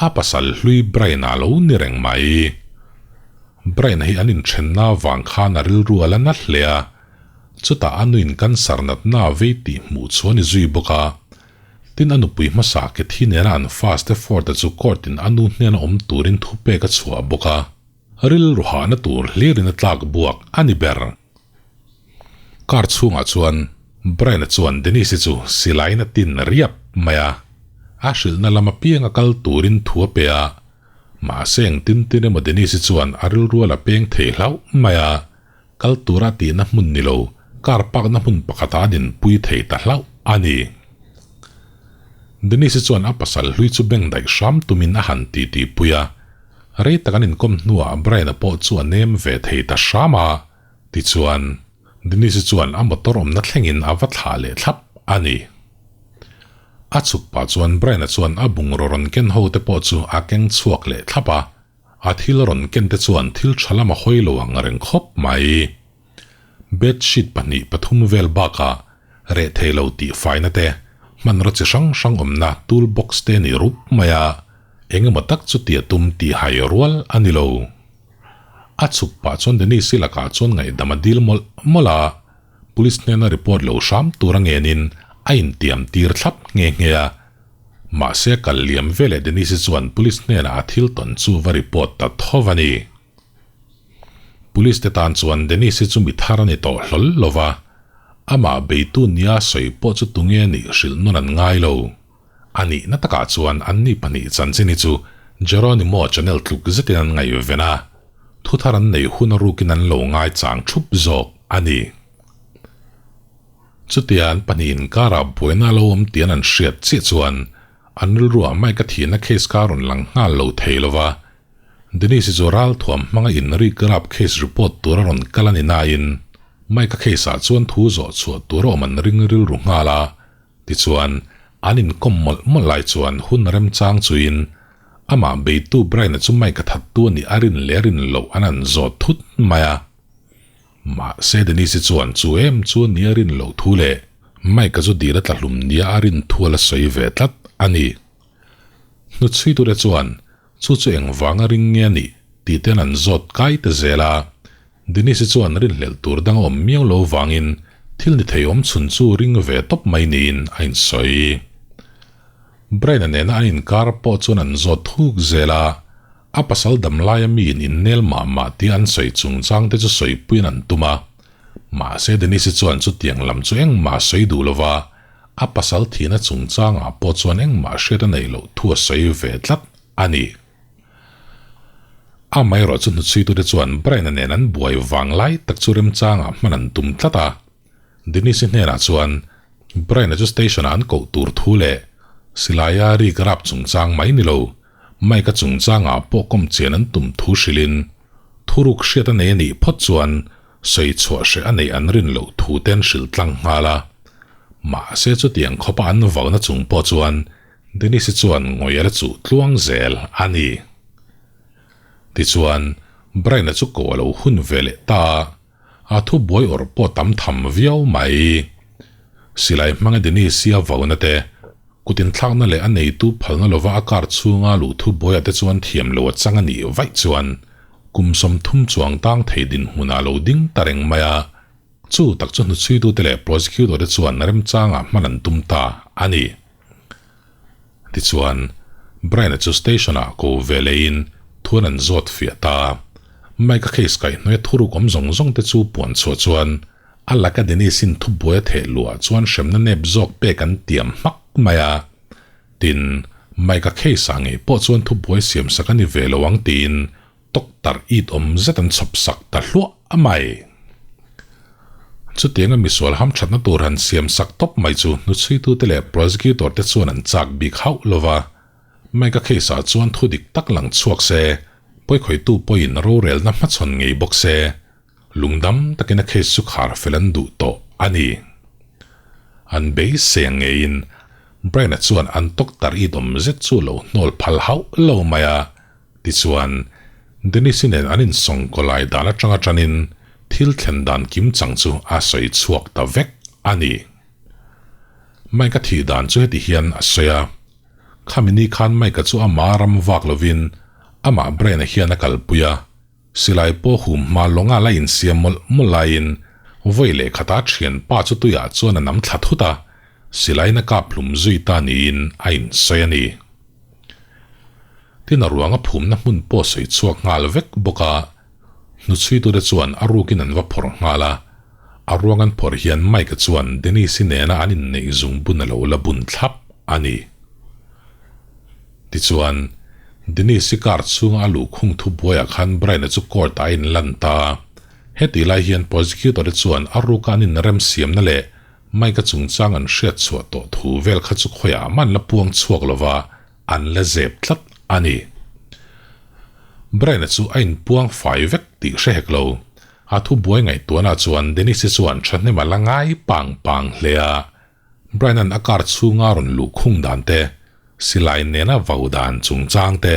a pasal hlui Brian-a lo ni reng mai. Brian-a hi an inthenna vang khan a rilru a la na hle a, chutah a nuin cancer natna a vei tih hmuh chu a ni zui bawk a, Tin, a nupui hmasa ke thi nena an fa Stafford-a chu court-in a nu hnena awm turin thupek a chhuah bawk a, rilru hahna tur hlirin a tlak buak a ni ber. Car chhungah chuan Brian-a chuan Denise-i chu silaiin a tin riap mai a, a hrilhna lam apiang a kal turin thu a pe a, mahse engtin tin emaw Denise-i chuan a rilru a la peng thei hlauh mai a, Kal tura tihna hmun ni lo, car park-na hmun pakhatah a dinpui thei ta hlauh a ni. Denise-i chuan a pasal hlui chu beng daih hram tumin a han titi pui a, rei tak an inkawm hnuah Brian-a pawh chu a nem ve thei ta hram a, tichuan, Denise-i chuan a motor awmna thlengin a va thlah leh thlap a ni. A chhuk pah chuan Brian-a chuan a bungraw rawn ken ho te pawh chu a keng chhuak leh thlap a, A thil rawn ken te chuan thil tha lam a hawi lo ang reng khawp mai. Bed sheet pahnih pathum vel bakah reh thei lo tih faina te, hmanraw chi hrang hrang awmna tool box te a ni rup mai a, eng emaw tak chu tia tum tih hai rual a ni lo. A chhuk pah chuan Denise-i lakah chuan ngaihdam a dil mawlh mawlh a, police hnena report lo hram tur a ngenin a intiam tir thlap nghe nghe a. Mahse kal liam ve leh Denise chuan police hnenah a thil tawn chu va report ta tho a ni. Police te tan chuan Denise chu mi thar a ni tawh hlawl lo va, amah beitu nia sawi pawh chu tunge nih hrilh nawn an ngai lo. A nihna takah chuan anni pahnih chanchin hi chu Jeronimo channel tluk zetin an ngaihven a, thu thar an nei hun a rukin an lo ngaichang thup zawk a ni. Chutia an pahnih inkarah buaina a lo awm tih an an hriat chiah chuan an rilruah Mike-a thihna case kha a rawn lang nghal lo thei lo va, Denise-i chu ralthuam hmanga inrik rap case report tur a rawn kal a ni nain Mike-a case-ah chuan thu zawh chhuah tur a awm an ring rilru nghal a, tichuan an inkawm mawlh mawlh lai chuan hun remchang chuin amah beitu Brian-a chu Mike-a thattu a nih a rin leh a rin loh an an zawt thut mai a. Mahse Denise-i chuan chu em chu nia rin loh thu leh Mike-a chu dil a tla hlum nia a rin thu a la sawi ve tlat a ni. Hnuchhuitute chuan chu chu engvanga ring nge a nih tih ten an zawt kai ta zel a. Denise-i chuan rinhlelh tur dang a awm miau lo vangin thil ni thei awm chhun chu ring ve tawp mai niin a insawi. Brian-a nena an inkar pawh chuan an zawt thuk zel a. A pasal damlaia miin innel mah mah tia an sawi chungchang te chu sawipuiin an tum a. Mahse Denise-i chuan chutiang lam chu engmah a sawi duh lo va, a pasal thihna chungchangah pawh chuan engmah hriat a neih loh thu a sawi ve tlat a ni. Amaherawh chu hnuchhuitute chuan Brian-a nen an buai vang lai tak chu remchangah hman an tum tlat a. Denise-i hnenah chuan Brian-a chu station-ah an koh tur thu leh silaia rik rap chungchang mai ni lo. Mike-a chungchangah pawh kawm chian an tum thu hrilhin thuruk hriat a nei a nih phawt chuan sawi chhuah hreh a neih an rin loh thu te an hrilh tlang nghal a. Mahse chutiang khawpa an vauna chung pawh chuan Dennis-i chuan ngawi a la chuh tluang zel a ni. Tichuan, Brian-a chu ko a lo hun ve leh ta a, a thu buai awrh pawh tam tham viau mai. Silai hmanga Dennis-i a vauna te, kut inthlakna leh a neitu phalna lova a car chhunga luh thu buaiah te chuan thiam lo a chang a nih vaih chuan kum 30 chuang tang thei dinhmunah a lo ding ta reng mai a, chu tak chu hnuchhuitute leh prosecutor te chuan remchangah hman an tum ta a ni. Tichuan, Brian-a chu station-ah ko ve leiin thuan an zawt fiah ta. Mike-a case kaihhnawia thuruk awm zawng zawng te chu puan chhuah chuan a laka Dennis-in thubuai a theh luhah chuan hremna nep zawk pek an tiam hmak mai a. Tin, Mike-a case-ah ngei pawh chuan thubuai siamsak a ni ve lo ang tiin Doctor it awm zet an chhawp sak ta hluah a mai. Chutianga misual hamthatna tur han siam sak tawp mai chu hnuchhuitute leh prosecutor te chuan an chak bik hauh lo va. Mike-a case ah chuan thu dik tak lang chhuak se, pawikhawitu pawhin rorelna hmachhawn ngei bawk se, lungdam takin a case chu khar fel an duh tawh a ni. An beisei ang ngeiin Brian-a chuan an doctor it awm zet chu lo hnawl phal hauh lo mai a. Tichuan, Dennis-i nen an insawngkaw lai dan atanga tanin thil thlen dan kim chang chu a sawi chhuak ta vek a ni. Mike-a thih dan chu heti hian a sawi a, Khami ni khan Mike-a chu ama ram vak lovin amah Brian-a hian a kalpui a, silai pawh hum hma lawnga la insiam mawlh mawlh laiin vawi leh khata thianpa chu tuiah chuan a nam thla thut a, silaiin a kap hlum zui ta niin a insawi a ni. Tin a ruang a phumna hmun pawh sawi chhuak nghal vek bawk a, hnuchhuitute chuan a rukin an va phawrh nghal a, a ruang an phawrh hian Mike-a chuan Dennis-i nena an inneih zung bun a lo la bun thlap a ni. Tichuan, Dennis-i car chhunga a luhkhung thubuaiah khan Brian-a chu court-ah a inlan ta a, hetih lai hian prosecutor-te chuan a ruka an inremsiamna leh Mike-a chungchang an hriat chhuah tawh thu vel kha chu khawiah mah an la puang chhuak lo va, an la zep tlat a ni. Brian-a chu a inpuang fai vek tih hre hek lo. A thu buai ngaihtuahna chuan Dennis-i chuan thahnem a la ngai pang pang hle a. Brian-a'n a car chhunga rawn luh khung dan te, silai nena vau dan chungchang te,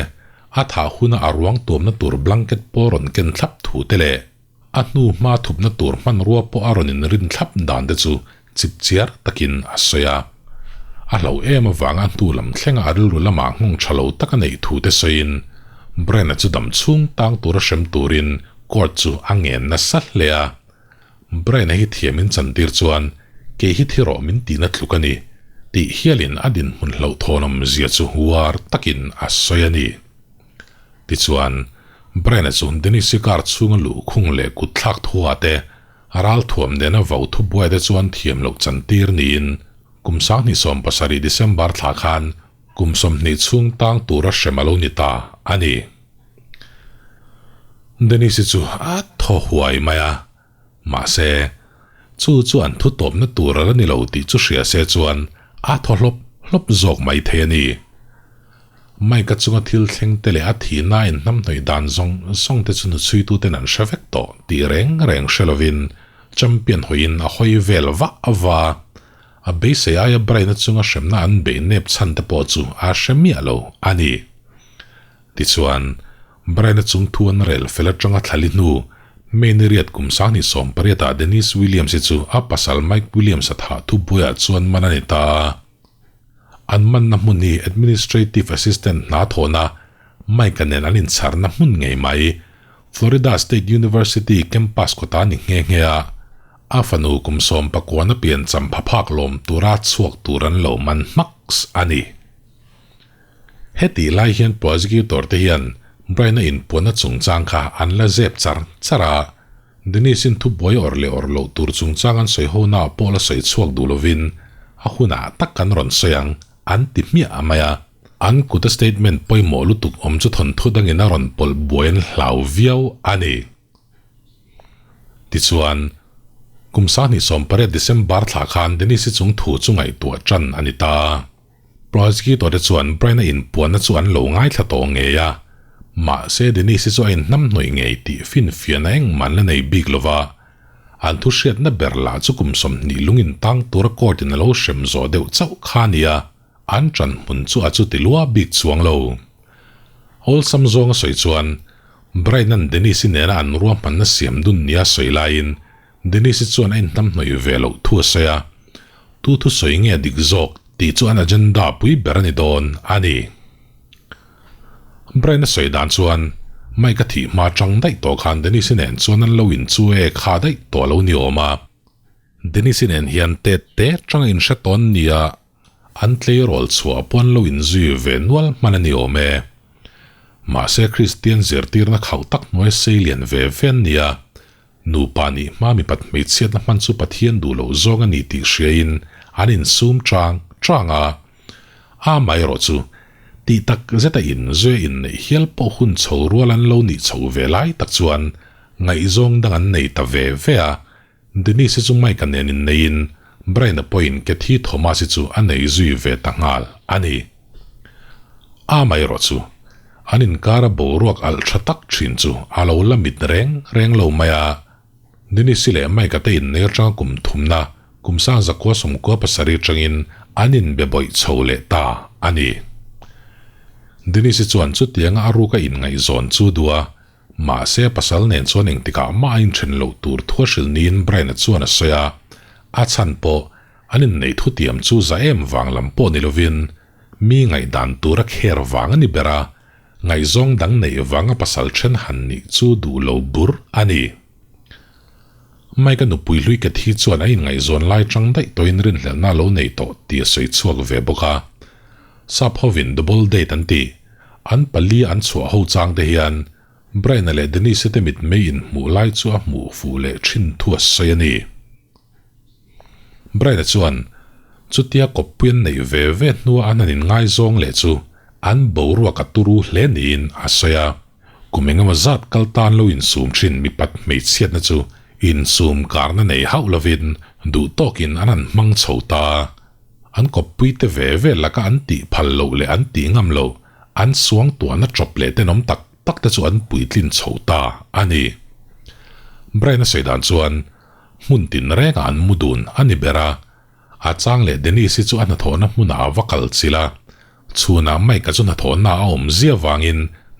a thah huna a ruang tuamna tur blanket pawh rawn ken thlap thu te leh, A hnu hma thupna tur hmanrua pawh a rawn inrin thlap dan te chu chip chiar takin a sawi a. A hlauh em avanga a hnu lam thlenga a rilru lamah nghawng tha lo tak a neih thu te sawiin Brian-a chu dam chhung tang tura hrem turin court chu a ngen nasa hle a. Brian-a hi thiam in chantir chuan kei hi thi rawh min tihna tluk a ni tih hialin a dinhmun hlauhthawnawm zia chu uar takin a sawi a ni. Tichuan, Brian-a chu Dennis-i car chhunga luhkhung leh kut thlak thua te, a ral thuam nena vau thubuai te chuan thiam loh chantir niin kum 2017 December thla khan kum 20 chhung tang tura hrem a lo ni ta a ni. Dennis-i chu a thaw huai mai a, mahse, chu chu an thu tawpna tur a la ni lo tih chu hria se chuan a thaw hlawp hlawp zawk mai thei a ni. Mike-a chunga thil thleng te leh a thihna a inhnamhnawih dan zawng zawng te chu hnuchhuituten an hre vek tawh tih reng reng hre lovin champion hawiin a hawi vel vah va. A beisei aia Brian-a chunga hremna an beih nep chhan te pawh chu a hre miah lo a ni. Tichuan, Brian-a chung thu an rel fel atanga thlali hnu, May ni riat kum 2018 ah Denise Williams-i chu a pasal Mike Williams-a thah thubuaiah chuan man a ni ta a. An manna hmun hi Administrative Assistant hna thawhna Mike-a nen an inchharna hmun ngei mai, Florida State University campus kawta ni nghe nghe a, a fanu kum sawmpakuana pian champha phak lawm tura chhuak tur an lo man hmaks a ni. Hetih lai hian prosecutor te hian Brian-a inpuanna chungchang kha an la zep char char a, Denise-in thubuai awrh leh awrh loh tur chungchang an sawi ho naah pawh la sawi chhuak duh lovin a hunah tak kan rawn sawi ang an ti hmiah mai a. An kuta statement pawimawh lutuk awm chu thawnthu dangin a rawn pawlh buai an hlau viau a ni. Tichuan, kum 2018 December thla khan Denise-i chung thu chu ngaihtuah tan a ni ta. Prosecutor te chuan Brian-a inpuanna chu an lo ngaithla tawh ngei a, mahse Denise-i chu a inhnamhnawih ngei tih finfiahna engmah an la nei bik lo va, an thu hriatna ber lah chu kum 20 lung intang tura court in a lo hrem zawh deuh chauh kha a ni a, an ṭan hmun chu a chuti lua bik chuang lo. Awlsam zawnga sawi chuan Brian-a'n Denise-i nena an ruahmanna siam dun nia sawi laiin Denise-i chuan a inhnamhnawih ve loh thu a sawi a, tu thusawi nge dik zawk tih chu an agenda pui ber a ni dawn a ni. Brian-a sawi dan chuan Mike-a thih hma chang daih tawh khan Denise-i nen chuan an lo inchu e kha daih tawh lo ni awm a. Denise-i nen hian tet te changa inhre tawn nia An tleirawl chhuah pawh an lo inzui ve nual hman a ni awm e. Mahse Kristian zirtirna khauh tak hnuai sei lian ve ve an ni a, nupa nih hma mipat hmeichhiatna hman chu Pathian duh loh zawng a ni tih hriain an insum chang chang a. Amaherawh chu, tih tak zeta inzui a inneih hial pawh hun chho rual an lo nih chhoh ve lai tak chuan ngaihzawng dang an nei ta ve ve a, Denise-i chu Mike-a nen inneiin Brian-a pawhin Cathy Thomas-i chu a nei zui ve ta nghal a ni. Amaherawh chu, an inkara boruak alh tha tak thin chu a lo la mit reng reng lo mai a. Denise-i leh Mike-a te innei atanga kum thumna kum sang zakua sawmkua pasarih atangin an inbe bawih chho leh ta a ni. Denise-i chuan chutianga a ruka inngaihzawn chu duh a, Mahse, pasal nen chuan engtikah mah a inthen loh tur thu a hrilh niin Brian-a chuan a sawi a, a chhan pawh an inneih thutiam chu za em vang lam pawh ni lovin mi ngaihdan tur a kher vang a ni ber a, ngaihzawng dang neih vanga pasal then han nih chu duh lo bur a ni. Mike-a nupui hlui Kathy chuan a inngaihzawn lai chang daih tawhin rinhlelhna a lo nei tawh tih a sawi chhuak ve bawk a, sap hovin double date an ti. An pali an chhuah ho chang te hian Brian-a leh Denise-i te mitmei inhmuh lai chu a hmuh fuh leh thin thu a sawi a ni. Brian-a chuan chutia kawppui an neih ve ve hnua an han inngaizawng leh chu an boruak a turu hle niin a sawi a. Kum engemaw zat kal tan lo insum thin mipat hmeichhiatna chu insum karna nei hauh lovin duh tawkin an han hmang chho ta. An kawppuite ve ve laka an tih phal loh leh an tih ngam loh, an suang tuahna chawp leh tenawm tak tak te chu an puitlin chho ta a ni. Brian-a sawi dan chuan hmun tin rengah an mu dun a ni ber a, a chang leh Denise-i chu a hnathawhna hmunah a va kal chilh a, chhunah Mike-a chu hnathawhna a awm zia vangin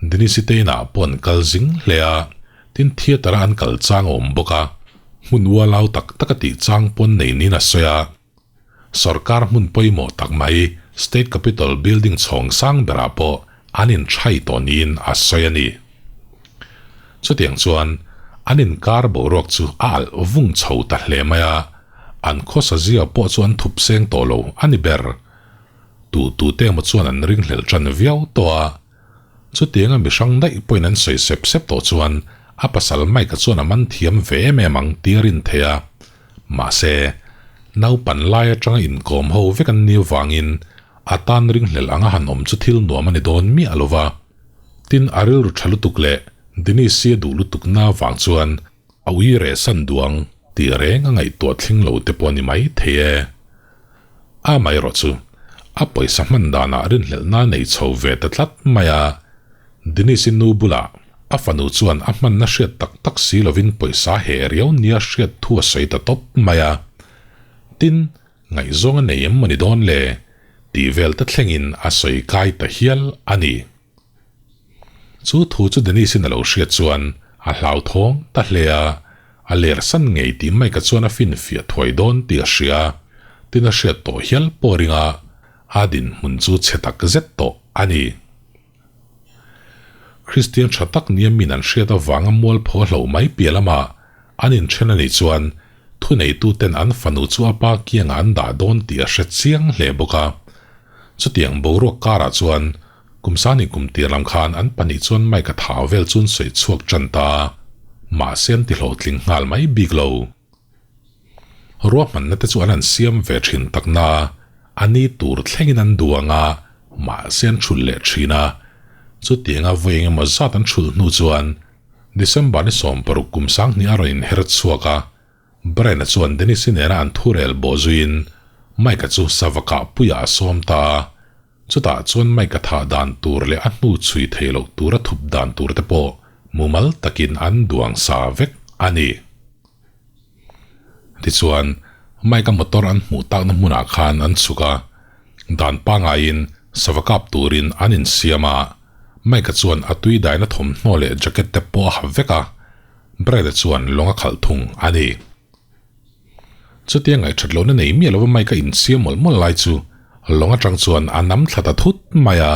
Denise-i te inah pawh an kal zing hle a, tin theatre-a an kal chang a awm bawk a, hmun ualau tak tak a tih chang pawn nei niin a sawi a. Sorkar hmun pawimawh tak mai State Capitol building chhawng sang berah pawh an inthai tawh niin a sawi a ni. Chutiang chuan an inkar boruak chu a alh vung chho ta hle mai a, an khawsa zia pawh chu an thup seng tawh lo a ni ber. Tu tute emaw chuan an ringhlelh tan viau tawh a, chutianga mihrang daih pawhin an sawi sep sep tawh chuan a pasal Mike-a chuan a man thiam ve em em ang tih a rin theih a. Mahse, naupan lai atanga inkawm ho vek an ni avangin a tan ringhlel anga han awm chu thil nuam a ni dawn miah lo va. Tin, a rilru tha lutuk leh Denise-i a duh lutukna avang chuan a ui reh san duang tih reng a ngaihtuah thleng lo te pawh a ni mai thei e. Amaherawh chu, a pawisa hman danah rinhlelhna a nei chho ve ta tlat mai a. Denise-i nu bulah a fanu chuan a hmanna hriat tak tak si lovin pawisa heh riau nia hriat thu a sawi ta tawp mai a. Tin, ngaihzawng a nei em maw ni dawn le? tih vel ta thlengin a sawi kai ta hial a ni. Chu thu chu Denise-in a lo hriat chuan a hlauthawng ta hle a, a ler san ngei tih Mike-a chuan a finfiah thuai dawn tih a hria. Tin a hriat tawh hial pawh ringa a dinhmun chu chhe tak zet tawh a ni. Kristian tha tak nia min an hriat avanga mualpho a hloh mai piah lamah an inthen a nih chuan thuneituten an fanu chu a pa kiangah an dah dawn tih a hre chiang hle bawk a. Chutiang boruak karah chuan kum sani kum tir lam khan an pahnih chuan Mike-a thau vel chu an sawi chhuak tan ta a, mahse an ti hlawhtling nghal mai bik lo. Ruahmanna te chu an han siam ve thin tak na, a ni tur thlengin an duang a, mahse an thulh leh thin a. Chutianga vawi engemaw zat an thulh hnu chuan December ni 60 kum sanghnih a rawn inher chhuak a, Brian-a chuan Dennis-i nena an thurel bawh zuiin Mike-a chu sava kah puiah a sawm ta a. Chutah chuan Mike-a thah dan tur leh a hnu chhui thei loh tura thup dan tur te pawh mumal takin an duang sa vek a ni. Tichuan, Mike-a motor an hmuh takna hmunah khan an chhuk a, dan pangaiin sava kap turin an insiam a, Mike-a chuan a tui daina thawmhnaw leh jacket te pawh a ha vek a, Brad-a chuan lawng a khalh thung a ni. Chutia ngaihthat lohna nei miah lova Mike-a insiam mawlh mawlh lai chu lawng atang chuan a nam thla ta thut mai a,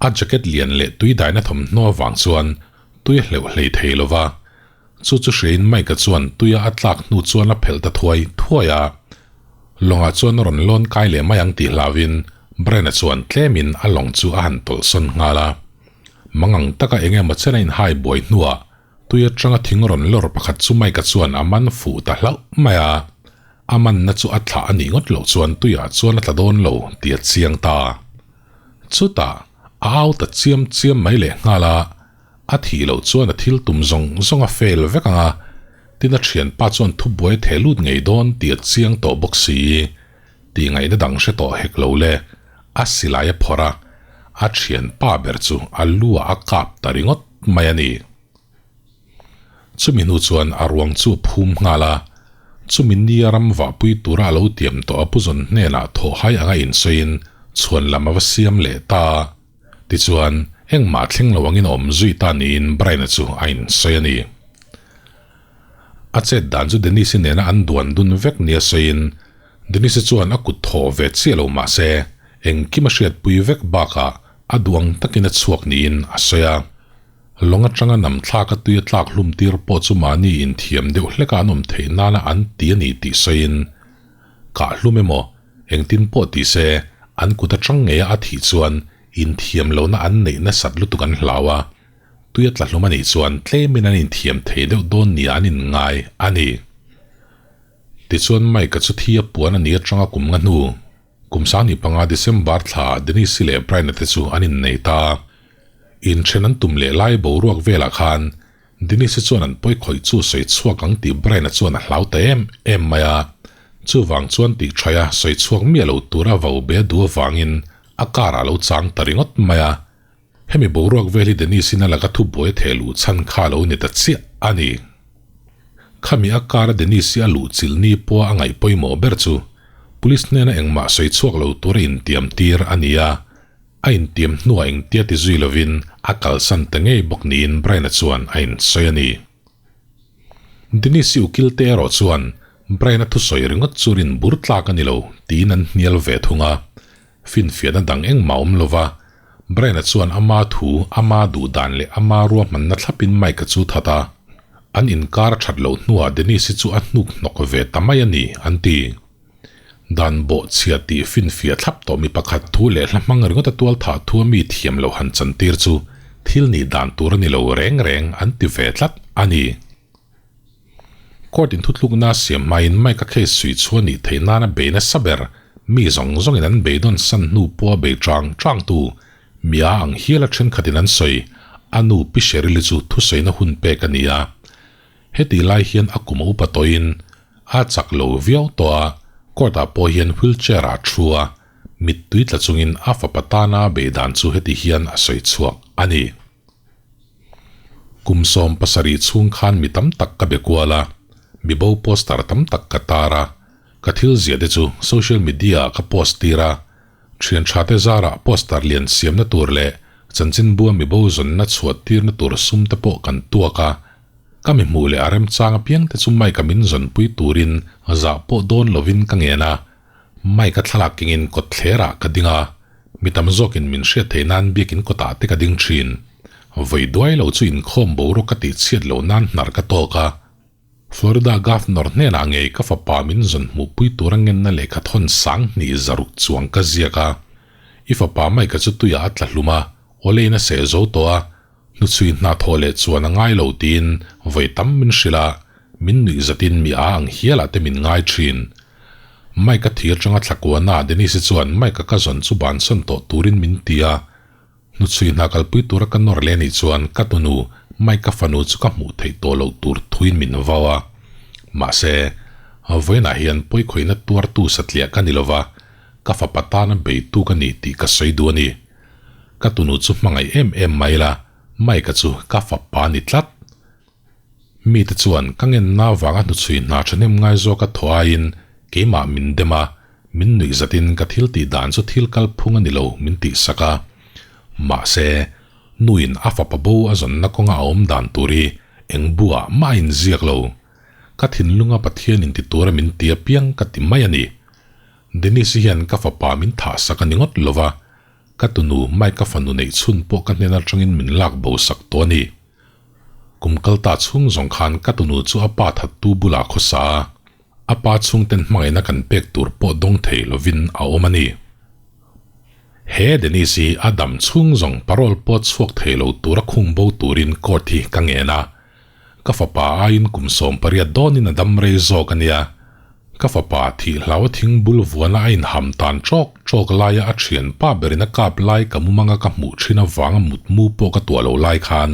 a jacket lian leh tui daina thawmhnaw avang chuan tui a hleuh hlei thei lova, Chu chu hriain Mike-a chuan tuia a tlak hnu chuan a phelh ta thuai thuai a. Lawngah chuan a rawn lawn kai leh mai ang tih hlauhin Brian-a chuan tlemin a lawng chu a han tawlh sawn nghal a. Mangang taka eng emaw chen a inhai buai hnuah tui atanga thing rawn lawr pakhat chu Mike-a chuan a man fuh ta hlauh mai a. A manna chu a thlah a nih ngawt loh chuan tuiah chuan a tla dawn lo tih a chiang ta. Chutah a au ta chiam chiam mai leh nghal a. A thih loh chuan a thil tum zawng zawng a fail vek ang a, tin a thianpa chuan thubuai a theh lut ngei dawn tih a chiang tawh bawk si. Tih ngaihna dang hre tawh hek lo le, a silai a phawrh a, a thianpa ber chu a lu ah a kap ta ringawt mai a ni. Chumi hnu chuan a ruang chu a phum nghal a, chumi nia ram vahpui tura a lo tiam tawh a puzawn hnenah thawhhai anga insawiin chhuan lam a va siam leh ta a. Tichuan, engmah thleng lo angin a awm zui ta niin Brian-a chu a insawi a ni. A chet dan chu Denise-i nena an duan dun vek nia sawiin, Denise-i chuan a kut thaw ve chiah lo mah se, engkim a hriatpui vek bakah a duh ang takin a chhuak niin a sawi a. Lawng atanga nam thlak a tui a tlak hlum tir pawh chu mahni inthiam deuh hleka an awm theih nana an ti a ni tih sawiin, Kah hlum emaw, Engtin pawh ti se, an kut atang ngeia a thih chuan inthiam lohna an neih nasat lutuk an hlau a, tui a tla hlum a nih chuan tlemin an inthiam thei deuh dawn nia an inngai a ni. Tichuan Mike-a chu thi a puan a ni atanga kum nga hnu, kum 25 December thla Denise-i leh Brian-a te chu an innei ta. Inthen an tum leh lai boruak velah khan Denise chuan an pawi khawih chu sawi chhuak ang tih Brian-a chuan a hlau ta em em mai a. Chuvang chuan tih thaih a sawi chhuak miah lo tura vo be a duh avangin a car ah lo chang ta ringawt mai a. Hemi boruak vel hi Denise-in a laka thubuai a theh luh chhan kha a lo ni ta chiah a ni. Khami a car a Denise-i a luh chilh ni pawha a ngaih pawimawh ber chu Police hnena engmah sawi chhuak lo tura intiam tir a ni a. A intiam hnuah engtia ti zui lovin a kalsan ta ngei bawk niin Brian-a chuan a insawi a ni. Denise-i ukil te erawh chuan Brian-a thusawi ringawt chu rin bur tlak a ni lo tiin an hnial ve thung a. Finfiahna dang engmah awm lova Brian-a chuan ama thu, ama duh dan leh ama ruahmanna thlapin Mike-a chu that a. An inkar a that loh hnuah Denise-i chu a hnuk hnawk ve ta mai a ni, an ti. Dan bawh chhia tih finfiah thlap tawh mi pakhat thu leh hla hmang ringawt a tual thah thu a mi thiam lo han chantir chu thil nih dan tur a ni lo reng reng an ti ve tlat a ni. Court in thutlukna siam hmain Mike-a case suih chhuah nih theih nana bei nasa ber mi zawng zawngin an beidawn san hnu pawha bei chang chang tu mi a ang hial a thenkhatin an sawi a nu Pi Sheryl-i chu thusawina hun pek a ni a. Heti lai hian a kum a upa tawhin a chak lo viau tawh a, court ah pawh hian wheelchair ah a thu a, mittui tla chungin a fapa tana bei dan chu heti hian a sawi chhuak a ni. Kum 17 chhung khan mi tam tak ka be kual a, mibo poster tam tak ka tar a, ka thil ziah te chu social media ah ka post tir a, Thian tha te zarah poster lian siamna tur leh chanchinbua mibo zawnna chhuah tirna tur sum te pawh kan tuak a, ka mi hmuh leh a remchang apiang te chu Mike-a min zawnpui turin zah pawh dawn lovin ka ngen a, Mike-a thlalak kengin kawt thlerah ka ding a, mi tam zawkin min hriat theih nan biakin kawtah te ka ding thin. Vawi duai lo chu inkhawm boruak ka tihchhiat loh nan hnar ka tawk a. Florida Governor hnenah ngei ka fapa min zawn hmuhpui tura ngenna lehkha thawn sang hnih zaruk chuang ka ziak a. I fapa Mike-a chu tuiah a tla hlum a, awlein a seh zo tawh a, hnuchhui hna thawh leh chuan a ngai lo tiin vawi tam min hrilh a, min nuih zatin mi a ang hialah te min ngai thin. Mike-a thir atanga thla kuana Denise-i chuan Mike-a ka zawn chu bansan tawh turin min ti a, Hnuchhui hna kalpui tura ka nawr leh anih chuan ka tunu Mike-a fanu chu ka hmuh theih tawh loh tur thuin min vau a. Mahse, vawiinah hian pawikhawihna tuartu satliah ka ni lova, ka fapa tana beitu ka ni tih ka sawi duh a ni. Ka tunu chu hmangaih em em mai la, Mike-a chu ka fapa a ni tlat. Mite chuan ka ngenna avanga hnuchhui hna thahnem ngai zawka thaw aiin keimah min dem a, min nuih zatin ka thil tih dan chu thil kalphung a ni lo min tihsak a. Mahse, nuin a fapa bo a zawnna kawnga a awm dan tur hi eng buah mah a inziak lo. Ka thinlunga Pathian inti tura min ti apiang ka ti mai a ni. Denise-i hian ka fapa min thahsak a ni ngawt lo va, ka tunu Mike-a fanu neih chhun pawh ka hnen atangin min lak bo sak tawh a ni. Kum kal ta chhung zawng khan ka tunu chu a pa thattu bulah khawsa a, a pa chhungten hmangaihna kan pek tur pawh dawng thei lovin a awm a ni. He Denise hi a dam chhung zawng parole pawh chhuak thei lo tura khung bo turin court hi ka ngen a, Ka fapa aiin kum 18 dawnin a dam rei zawk a nia. Ka fapa thih hlau a thing bul vuana a inham tan ṭawk ṭawk laia a ṭhianpa berin a kap lai ka mumanga ka hmuh ṭhin avanga mutmu pawh ka tuah lo lai khan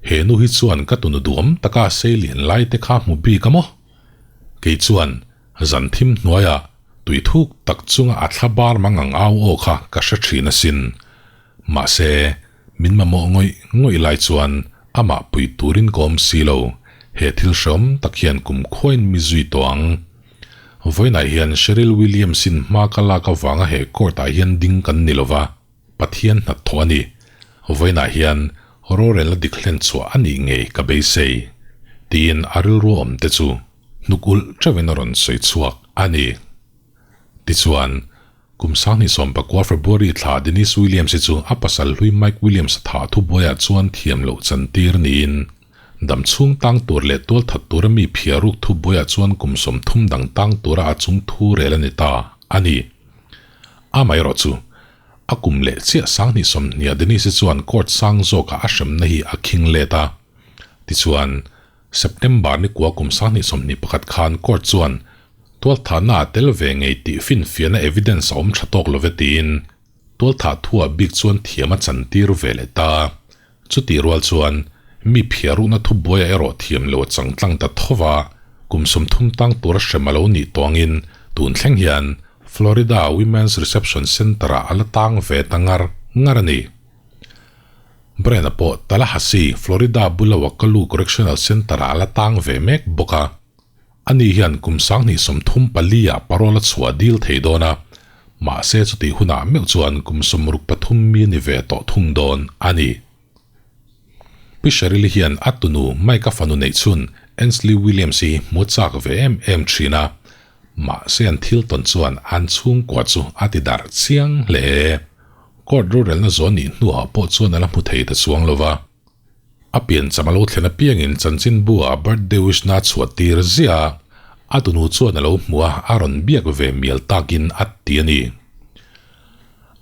he nu hi chuan ka tunu duhawm taka a sei lian lai te kha hmu bik a maw? Kei chuan zan thim hnuaia tui thuk tak chunga a thla bar mang ang au aw kha ka hre ṭhin asin. Mahse, Min mamawh ngawih ngawih lai chuan amah pui turin ka awm si lo, he thil hreawm tak hian kum khuain mi zui tawh ang. Vawiinah hian Cheryl Williams-in hma ka lak avanga he court-ah hian ding kan ni lova, Pathian hnathawh a ni. Vawiinah hian rorelna dik hlen chhuah a nih ngei ka beisei, tiin a rilru awm te chu hnuk ulh teuhin a rawn sawi chhuak a ni. Tichuan, kum 2019 February thla Denise Williams hi chu a pasal hlui Mike Williams a thah thubuaiah chuan thiam loh chantir niin, dam chhung tang tur leh tual that tura mi phiar ruk thubuaiah chuan kum 30 dang tang tura a chung thu rel a ni ta a ni. Amaherawh chu, a kum leh chiah 2020 Denise hi chuan court sang zawkah a hremna hi a khing let a. Tichuan, September ni kua kum 2021 khan court chuan Tualthahna a tel ve ngei tih finfiahna evidence a awm tha tawk lo ve tiin tualthah thuah bik chuan thiam a chantir ve leh ta. Chutih rual chuan mi phiarukna thubuaia erawh thiam lo a chang tlang ta tho va, kum 30 tang tura hrem a lo nih tawngin tun thleng hian Florida Women's Reception Center-ah a la tang ve ta ngar ngar a ni. Brand-a pawh Tallahassee, Florida bula Wakalu Correctional Center-ah a la tang ve mek bawk a. Ani hian kum 2034 ah parole a chhuah dil thei dawn a, mahse chutih hunah meuh chuan kum 63 mi a ni ve tawh thung dawn a ni. Pi Cheryl-i hian a tunu Mike-a fanu neih chhun Ansley Williams hi hmu chak ve em em thin a, mahse an thil tawn chuan an chhungkua chu a ti darh chiang hle. Court rorelna zawn nih hnuah pawh chuan a la hmu thei ta chuang lo va. A piancham a lo thlen apiangin chanchinbu ah birthday wish na chhuah tir ziah a, a tunu chuan a lo hmu a, a rawn biak ve mial takin a ti a ni.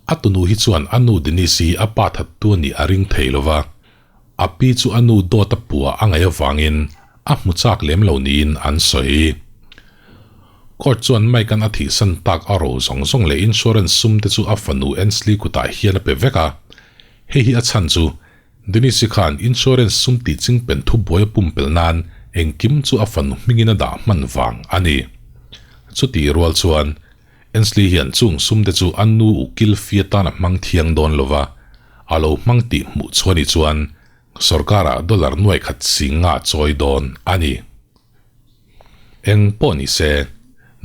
A tunu hi chuan a nu Denise hi a pa thattu a nih a ring thei lo va, a pi chu a nu dawt a puah a ngaih avangin a hmu chak lem lo niin an sawi. Court chuan Mike-a'n a thihsan tak a ro zawng zawng leh insurance sum te chu a fanu Ansley kutah hian a pe vek a, hei hi a chhan chu Denise-i khan insurance sum tih chingpen thubuai a pumpelh nan engkim chu a fanu hmingin a dah hman vang a ni. Chutih rual chuan Ansley hian chung sumte chu a nu ukil fi atan a hmang thiang dawn lo va, a lo hmang tih hmuh chhuah ni chuan sorkarah dollar nuai khat sing nga chawi dawn a ni. Eng pawh ni se,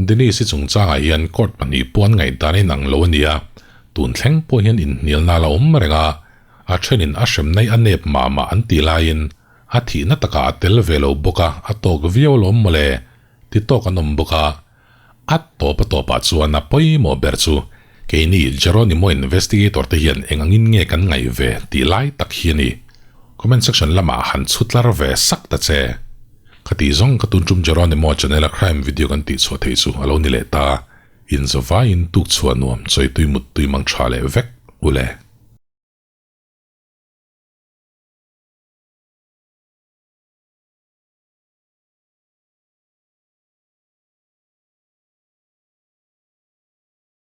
Denise-i chungchangah hian court pahnih pawh an ngaihdan a inang lo a nia, tun thleng pawh hian inhnialna a la awm reng a, a thenin a hrem naih a nep mah mah an tih laiin a thihna takah a tel ve lo bawk a, a tawk viau alawm mawle, ti tawk an awm bawk a. A tawp a tawpah chuan a pawimawh ber chu keini Jeronimo investigator te hian eng angin nge kan ngaih ve tih lai tak hi a ni. Comment section lamah han chhutlar ve sak ta che. Khati zawng ka tun tum Jeronimo channel a crime video kan tih chhuah theih chu a lo ni leh ta. Inzawvaiin tuk chhuah nuam chawitui muttui mang tha leh vek ule.